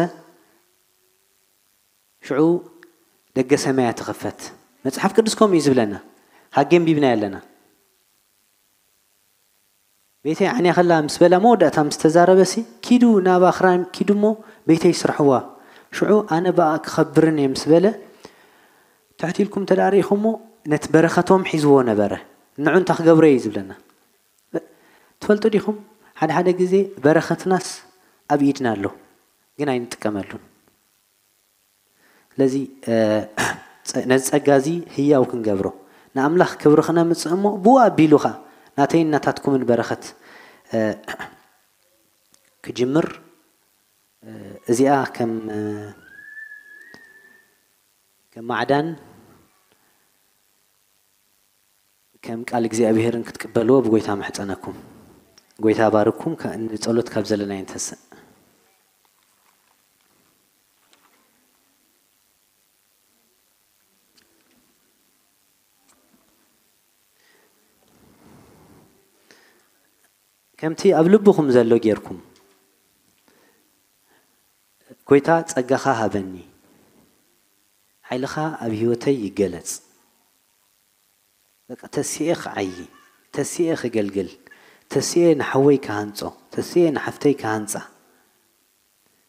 ሽዑ ደገ ሰማያ ትኽፈት። መጽሓፍ ቅዱስ ከምኡ እዩ ዝብለና። ሃጌ ኣንቢብናዮ ኣለና። ቤተይ ዓንያ ከላ ምስ በላ መወዳእታ ምስ ተዛረበሲ፣ "ኪዱ ናብ ኣኽራን ኪዱ እሞ ቤተይ ስርሕዋ፣ ሽዑ ኣነ ብኣ ክኸብርን እየ" ምስ በለ፣ ትሕት ኢልኩም እንተ ደኣ ርኢኹሞ፣ ነቲ በረኸቶም ሒዝዎ ነበረ። ንዑ እንታይ ክገብሮ እዩ ዝብለና? ትፈልጡ ዲኹም? ሓደ ሓደ ግዜ በረኸትናስ ኣብ ኢድና ኣሎ፣ ግን ኣይንጥቀመሉን። ስለዚ፣ እ፣ ጸ-፣ ነዚ ጸጋ እዚ ህያው ክንገብሮ፣ ንኣምላኽ ክብሪ ክነምጽእ እሞ፣ ብኡ ኣቢሉ ኸኣ ናተይን ናታትኩምን በረኸት፣ እ፣ ክጅምር፣ እ፣ እዚኣ ከም፣ እ፣ ከም ማዕዳን ከም ቃል እግዚኣብሔርን ክትቅበልዎ ብጎይታ ምሕጸነኩም። ጎይታ ባርኩም፣ ከ-፣ ንጸሎት ካብ ዘለና ይንተስእ። ከምቲ ኣብ ልብኹም ዘሎ ጌርኩም፣ "ጎይታ ጸጋኻ ሃበኒ፣ ሓይልኻ ኣብ ህይወተይ ይገለጽ፣ በቃ ተሲኤ ክዓዪ፣ ተሲኤ ከገልግል፣ ተሲኤ ንሓወይ ክሃንጾ፣ ተሲኤ ንሓፍተይ ክሃንጻ፣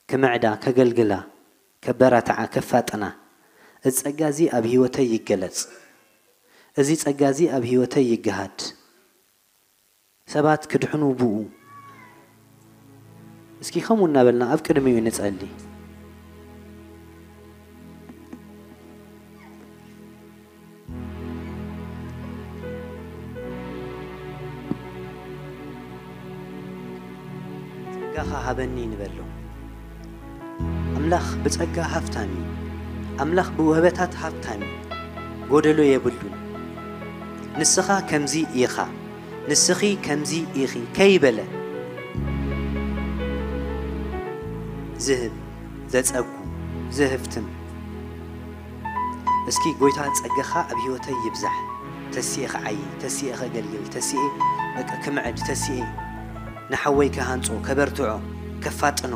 ክምዕዳ፣ ከገልግላ፣ ከበራትዓ፣ ከፋጥና፣ እዚ ጸጋ እዚ ኣብ ህይወተይ ይገለጽ፣ እዚ ጸጋ እዚ ኣብ ህይወተይ ይገሃድ፣ ሰባት ክድሕኑ ብኡ." እስኪ ከምኡ እናበልና ኣብ ቅድሚኡ ንጸሊ። "ጸጋኻ ሃበኒ" ንበሎ። ኣምላኽ ብጸጋ ሃብታም እዩ። ኣምላኽ ብውህበታት ሃብታም እዩ። ጎደሎ የብሉን። "ንስኻ ከምዚ ኢኻ፣ ንስኺ ከምዚ ኢኺ" ከይበለ ዝህብ፣ ዘጸጉ፣ ዘህፍትም። እስኪ "ጎይታ ጸጋኻ ኣብ ህይወተይ ይብዛሕ፣ ተሲኤ ክዓዪ፣ ተሲኤ ከገልግል፣ ተሲኤ በቃ ክምዕድ፣ ተሲኤ ንሓወይ ክሃንጾ፣ ከበርትዖ፣ ከፋጥኖ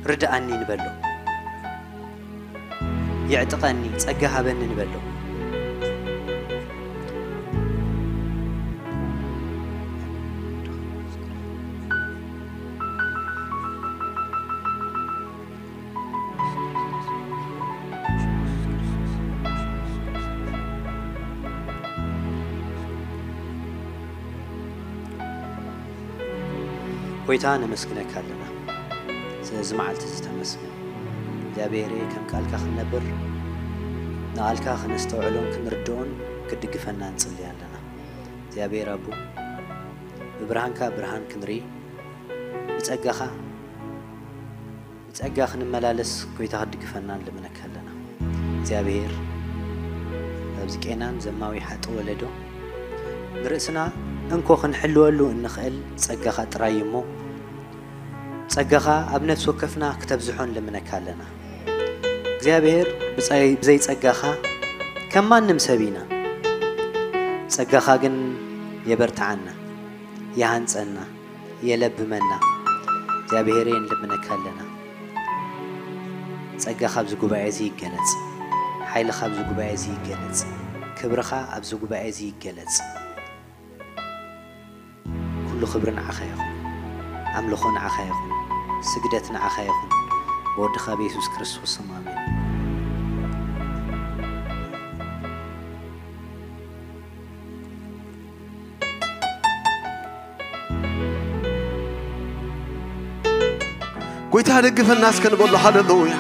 ርድኣኒ" ንበሎ። "የዕጥቀኒ፣ ጸጋ ሃበኒ" ንበሎ። ጎይታ፣ ነመስግነካ ኣለና ስለዚ መዓልቲ እዚ ተመስገን። እግዚኣብሔሬ፣ ከም ቃልካ ክንነብር፣ ንቓልካ ክነስተውዕሎን ክንርድኦን ክትድግፈና ንጽሊ ኣለና። እግዚኣብሔር ኣቦ፣ ብብርሃንካ ብርሃን ክንርኢ፣ ብጸጋኻ፣ ብጸጋ ክንመላለስ ጎይታ ክትድግፈና ንልምነካ ኣለና። እግዚኣብሔር፣ ኣብዚ ቄናን ዘማዊ ሓጢ ወለዶ ንርእስና እንኮ ክንሕልወሉ እንኽእል ጸጋኻ ጥራይ እዩ እሞ፣ ጸጋኻ ኣብ ነፍሲ ወከፍና ክተብዝሖ ንልምነካ ኣለና። እግዚኣብሔር፣ ብጸይ-፣ ብዘይ ጸጋኻ ከም ማንም ሰብ ኢና። ጸጋኻ ግን የበርትዓና፣ ይሃንጸና፣ የለብመና። እግዚኣብሔረይ፣ ንልምነካ ኣለና። ጸጋኻ ኣብዚ ጉባኤ እዚ ይገለጽ። ሓይልኻ ኣብዚ ጉባኤ እዚ ይገለጽ። ክብርኻ ኣብዚ ጉባኤ እዚ ይገለጽ። ኩሉ ክብሪ ንዓኻ ይኹን። ኣምልኾ ንዓኻ ይኹን። ስግደት ንዓኻ ይኹን። ብወድኻ ብየሱስ ክርስቶስ ስም ኣሜን። ጎይታ ደግፈና እስከ ንበሎ። ሃሌሉያ።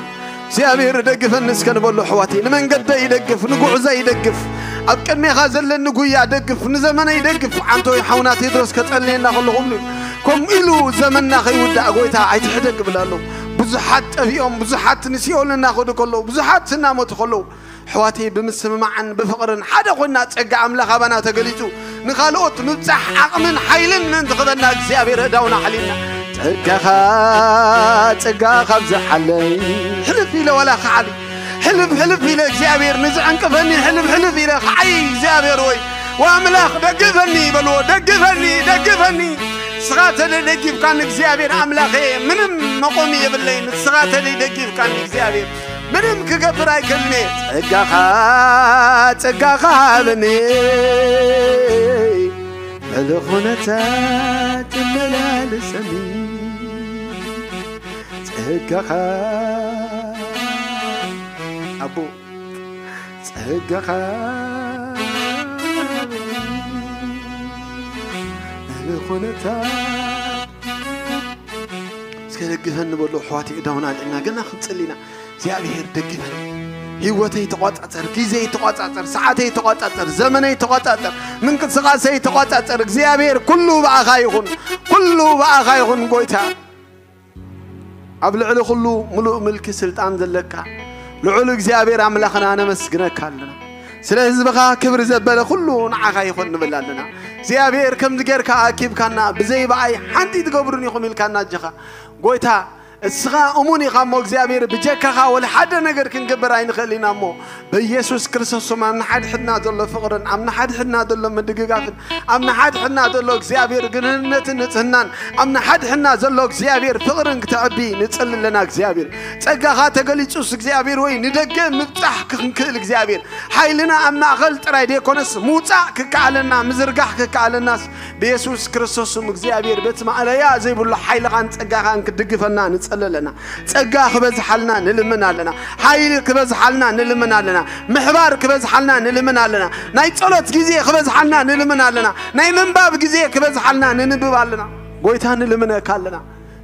እግዚኣብሔር ደግፈኒ እስከ ንበሎ። ኣሕዋተይ፣ ንመንገደይ ይደግፍ፣ ንጉዕዘይ ይደግፍ፣ ኣብ ቅድሜኻ ዘለኒ ጉያ ደግፍ፣ ንዘመነይ ደግፍ። ዓንቶይ ሓውና ቴድሮስ ከጸልየና ከሎ ከምኡ ኢሉ፣ ከምኡ ኢሉ ዘመንና ከይውዳእ ጎይታ ኣይትሕደግ እብል ኣሎ። ብዙሓት ጠፊኦም፣ ብዙሓት ንሲኦል እናኸዱ ከለዉ፣ ብዙሓት እናሞቱ ከለዉ፣ ኣሕዋተይ፣ ብምስምማዕን ብፍቕርን ሓደ ኮይንና፣ ጸጋ ኣምላኽ ኣባና ተገሊጹ፣ ንኻልኦት ምብጻሕ ዓቕምን ሓይልን ምእንቲ ክህበና፣ እግዚኣብሔር ኣእዳውና ሓሊልና፣ "ጸጋኻ፣ ጸጋኻ ኣብዝሓለይ፣ ሕልፍ ኢለ ዋላ ክዓሊ፣ ሕልፍ ሕልፍ ኢለ እግዚኣብሔር ንዝዕንቅፈኒ፣ ሕልፍ ሕልፍ ኢለ ክዓይ እግዚኣብሔር ወይ፣ ወኣምላኽ ደግፈኒ" በልዎ። "ደግፈኒ፣ ደግፈኒ፣ ንስኻ ተደደጊፍካኒ እግዚኣብሔር ኣምላኸ፣ ምንም መቆሚ የብለይን፣ ንስኻ ተደደጊፍካኒ እግዚኣብሔር፣ ምንም ክገብር ኣይክእልን እየ። ጸጋኻ፣ ጸጋኻ ሃበኒ፣ ልዕሊ ኩነታት ትመላለሰኒ። ጸጋኻ፣ ኣቦ፣ ጸጋኻ፣ ልዕሊ ኩነታት እስከ ደግፈኒ" በሉ ኣሕዋተይ፣ እዳውና ኣልዒልና ገና ክንጽሊ ኢና። እግዚኣብሔር ደግፈኒ፣ ህይወተይ ተቋጻጸር፣ ግዜይ ተቋጻጸር፣ ሰዓተይ ተቋጻጸር፣ ዘመነይ ተቋጻጸር፣ ምንቅስቃሰይ ተቋጻጸር። እግዚኣብሔር ኩሉ ብኣኻ ይኹን፣ ኩሉ ብኣኻ ይኹን ጎይታ። ኣብ ልዕሊ ኩሉ ምሉእ ምልኪ ስልጣን ዘለካ ልዑል እግዚኣብሔር ኣምላኽና ነመስግነካ ኣለና። ስለ ህዝብኻ ክብሪ ዘበለ ኩሉ ንዓኻ ይኹን ንብል ኣለና። እግዚኣብሔር ከምዚ ጌርካ ኣኪብካና፣ ብዘይ ብኣይ ሓንቲ ትገብሩን ኢኹም ኢልካና ኣጆኻ። ጎይታ፣ እስኻ እሙን ኢኻ እሞ እግዚኣብሔር ብጀካኻ ወላ ሓደ ነገር ክንገብር ኣይንኽእል ኢና እሞ በኢየሱስ ክርስቶስ ስም ኣብ ንሓድሕድና ዘሎ ፍቕርን ኣብ ንሓድሕድና ዘሎ ምድግጋፍን ኣብ ንሓድሕድና ዘሎ እግዚኣብሔር ግንህነትን ንጽህናን ኣብ ንሓድሕድና ዘሎ እግዚኣብሔር ፍቕርን ክተዕቢ ንጽሊ ኣለና እግዚኣብሔር ጸጋኻ ተገሊጹስ እግዚኣብሔር ወይ ንደገ ምብጻሕ ክንክእል እግዚኣብሔር ሓይልና ኣብ ማእኸል ጥራይ ደይኮነስ ምውጻእ ክከኣለና ምዝርጋሕ ክከኣለናስ ብየሱስ ክርስቶስ ስም እግዚኣብሔር በቲ ማእለያ ዘይብሉ ሓይልኻን ጸጋኻን ክትድግፈና ንጸሊ ኣለና ጸጋ ክበዝሓልና ንልምን ኣለና ሓይሊ ክበዝሓልና ንልምን ኣለና ምሕባር ክበዝሓልና ንልምን ኣለና ናይ ጸሎት ግዜ ክበዝሓልና ንልምን ኣለና ናይ ምንባብ ግዜ ክበዝሓልና ንንብብ ኣለና ጎይታ ንልምነካ ኣለና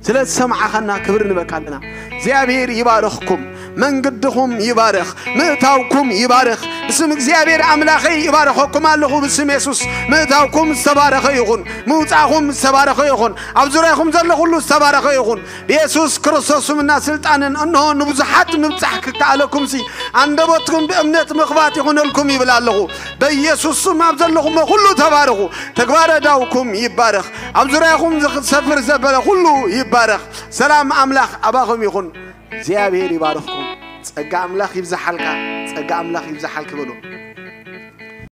ስለ ዝሰማዕኻና ክብሪ ንበካ ኣለና እግዚኣብሔር ይባርኽኩም መንግድኹም ይባርኽ ምእታውኩም ይባርኽ ብስም እግዚኣብሔር ኣምላኸይ ይባርኸኩም ኣለኹ ብስም የሱስ ምእታውኩም ዝተባረኸ ይኹን ምውፃእኹም ዝተባረኸ ይኹን ኣብ ዙሪያኹም ዘሎ ኩሉ ዝተባረኸ ይኹን ብየሱስ ክርስቶስ ስምና ስልጣንን እንሆ ንብዙሓት ምብፃሕ ክከኣለኩም ሲ ኣንደበትኩም ብእምነት ምኽባት ይኹነልኩም ይብል ኣለኹ በኢየሱስ ስም ኣብ ዘለኹሞ ኩሉ ተባረኹ ተግባረ ዳውኩም ይባረኽ ኣብ ዙሪያኹም ዝሰፍር ዘበለ ኩሉ ይባረኽ ሰላም ኣምላኽ ኣባኹም ይኹን እግዚኣብሔር ይባርኽኩም ጸጋ ኣምላኽ ይብዝሓልካ ጸጋ ኣምላኽ ይብዝሓልክ በሉ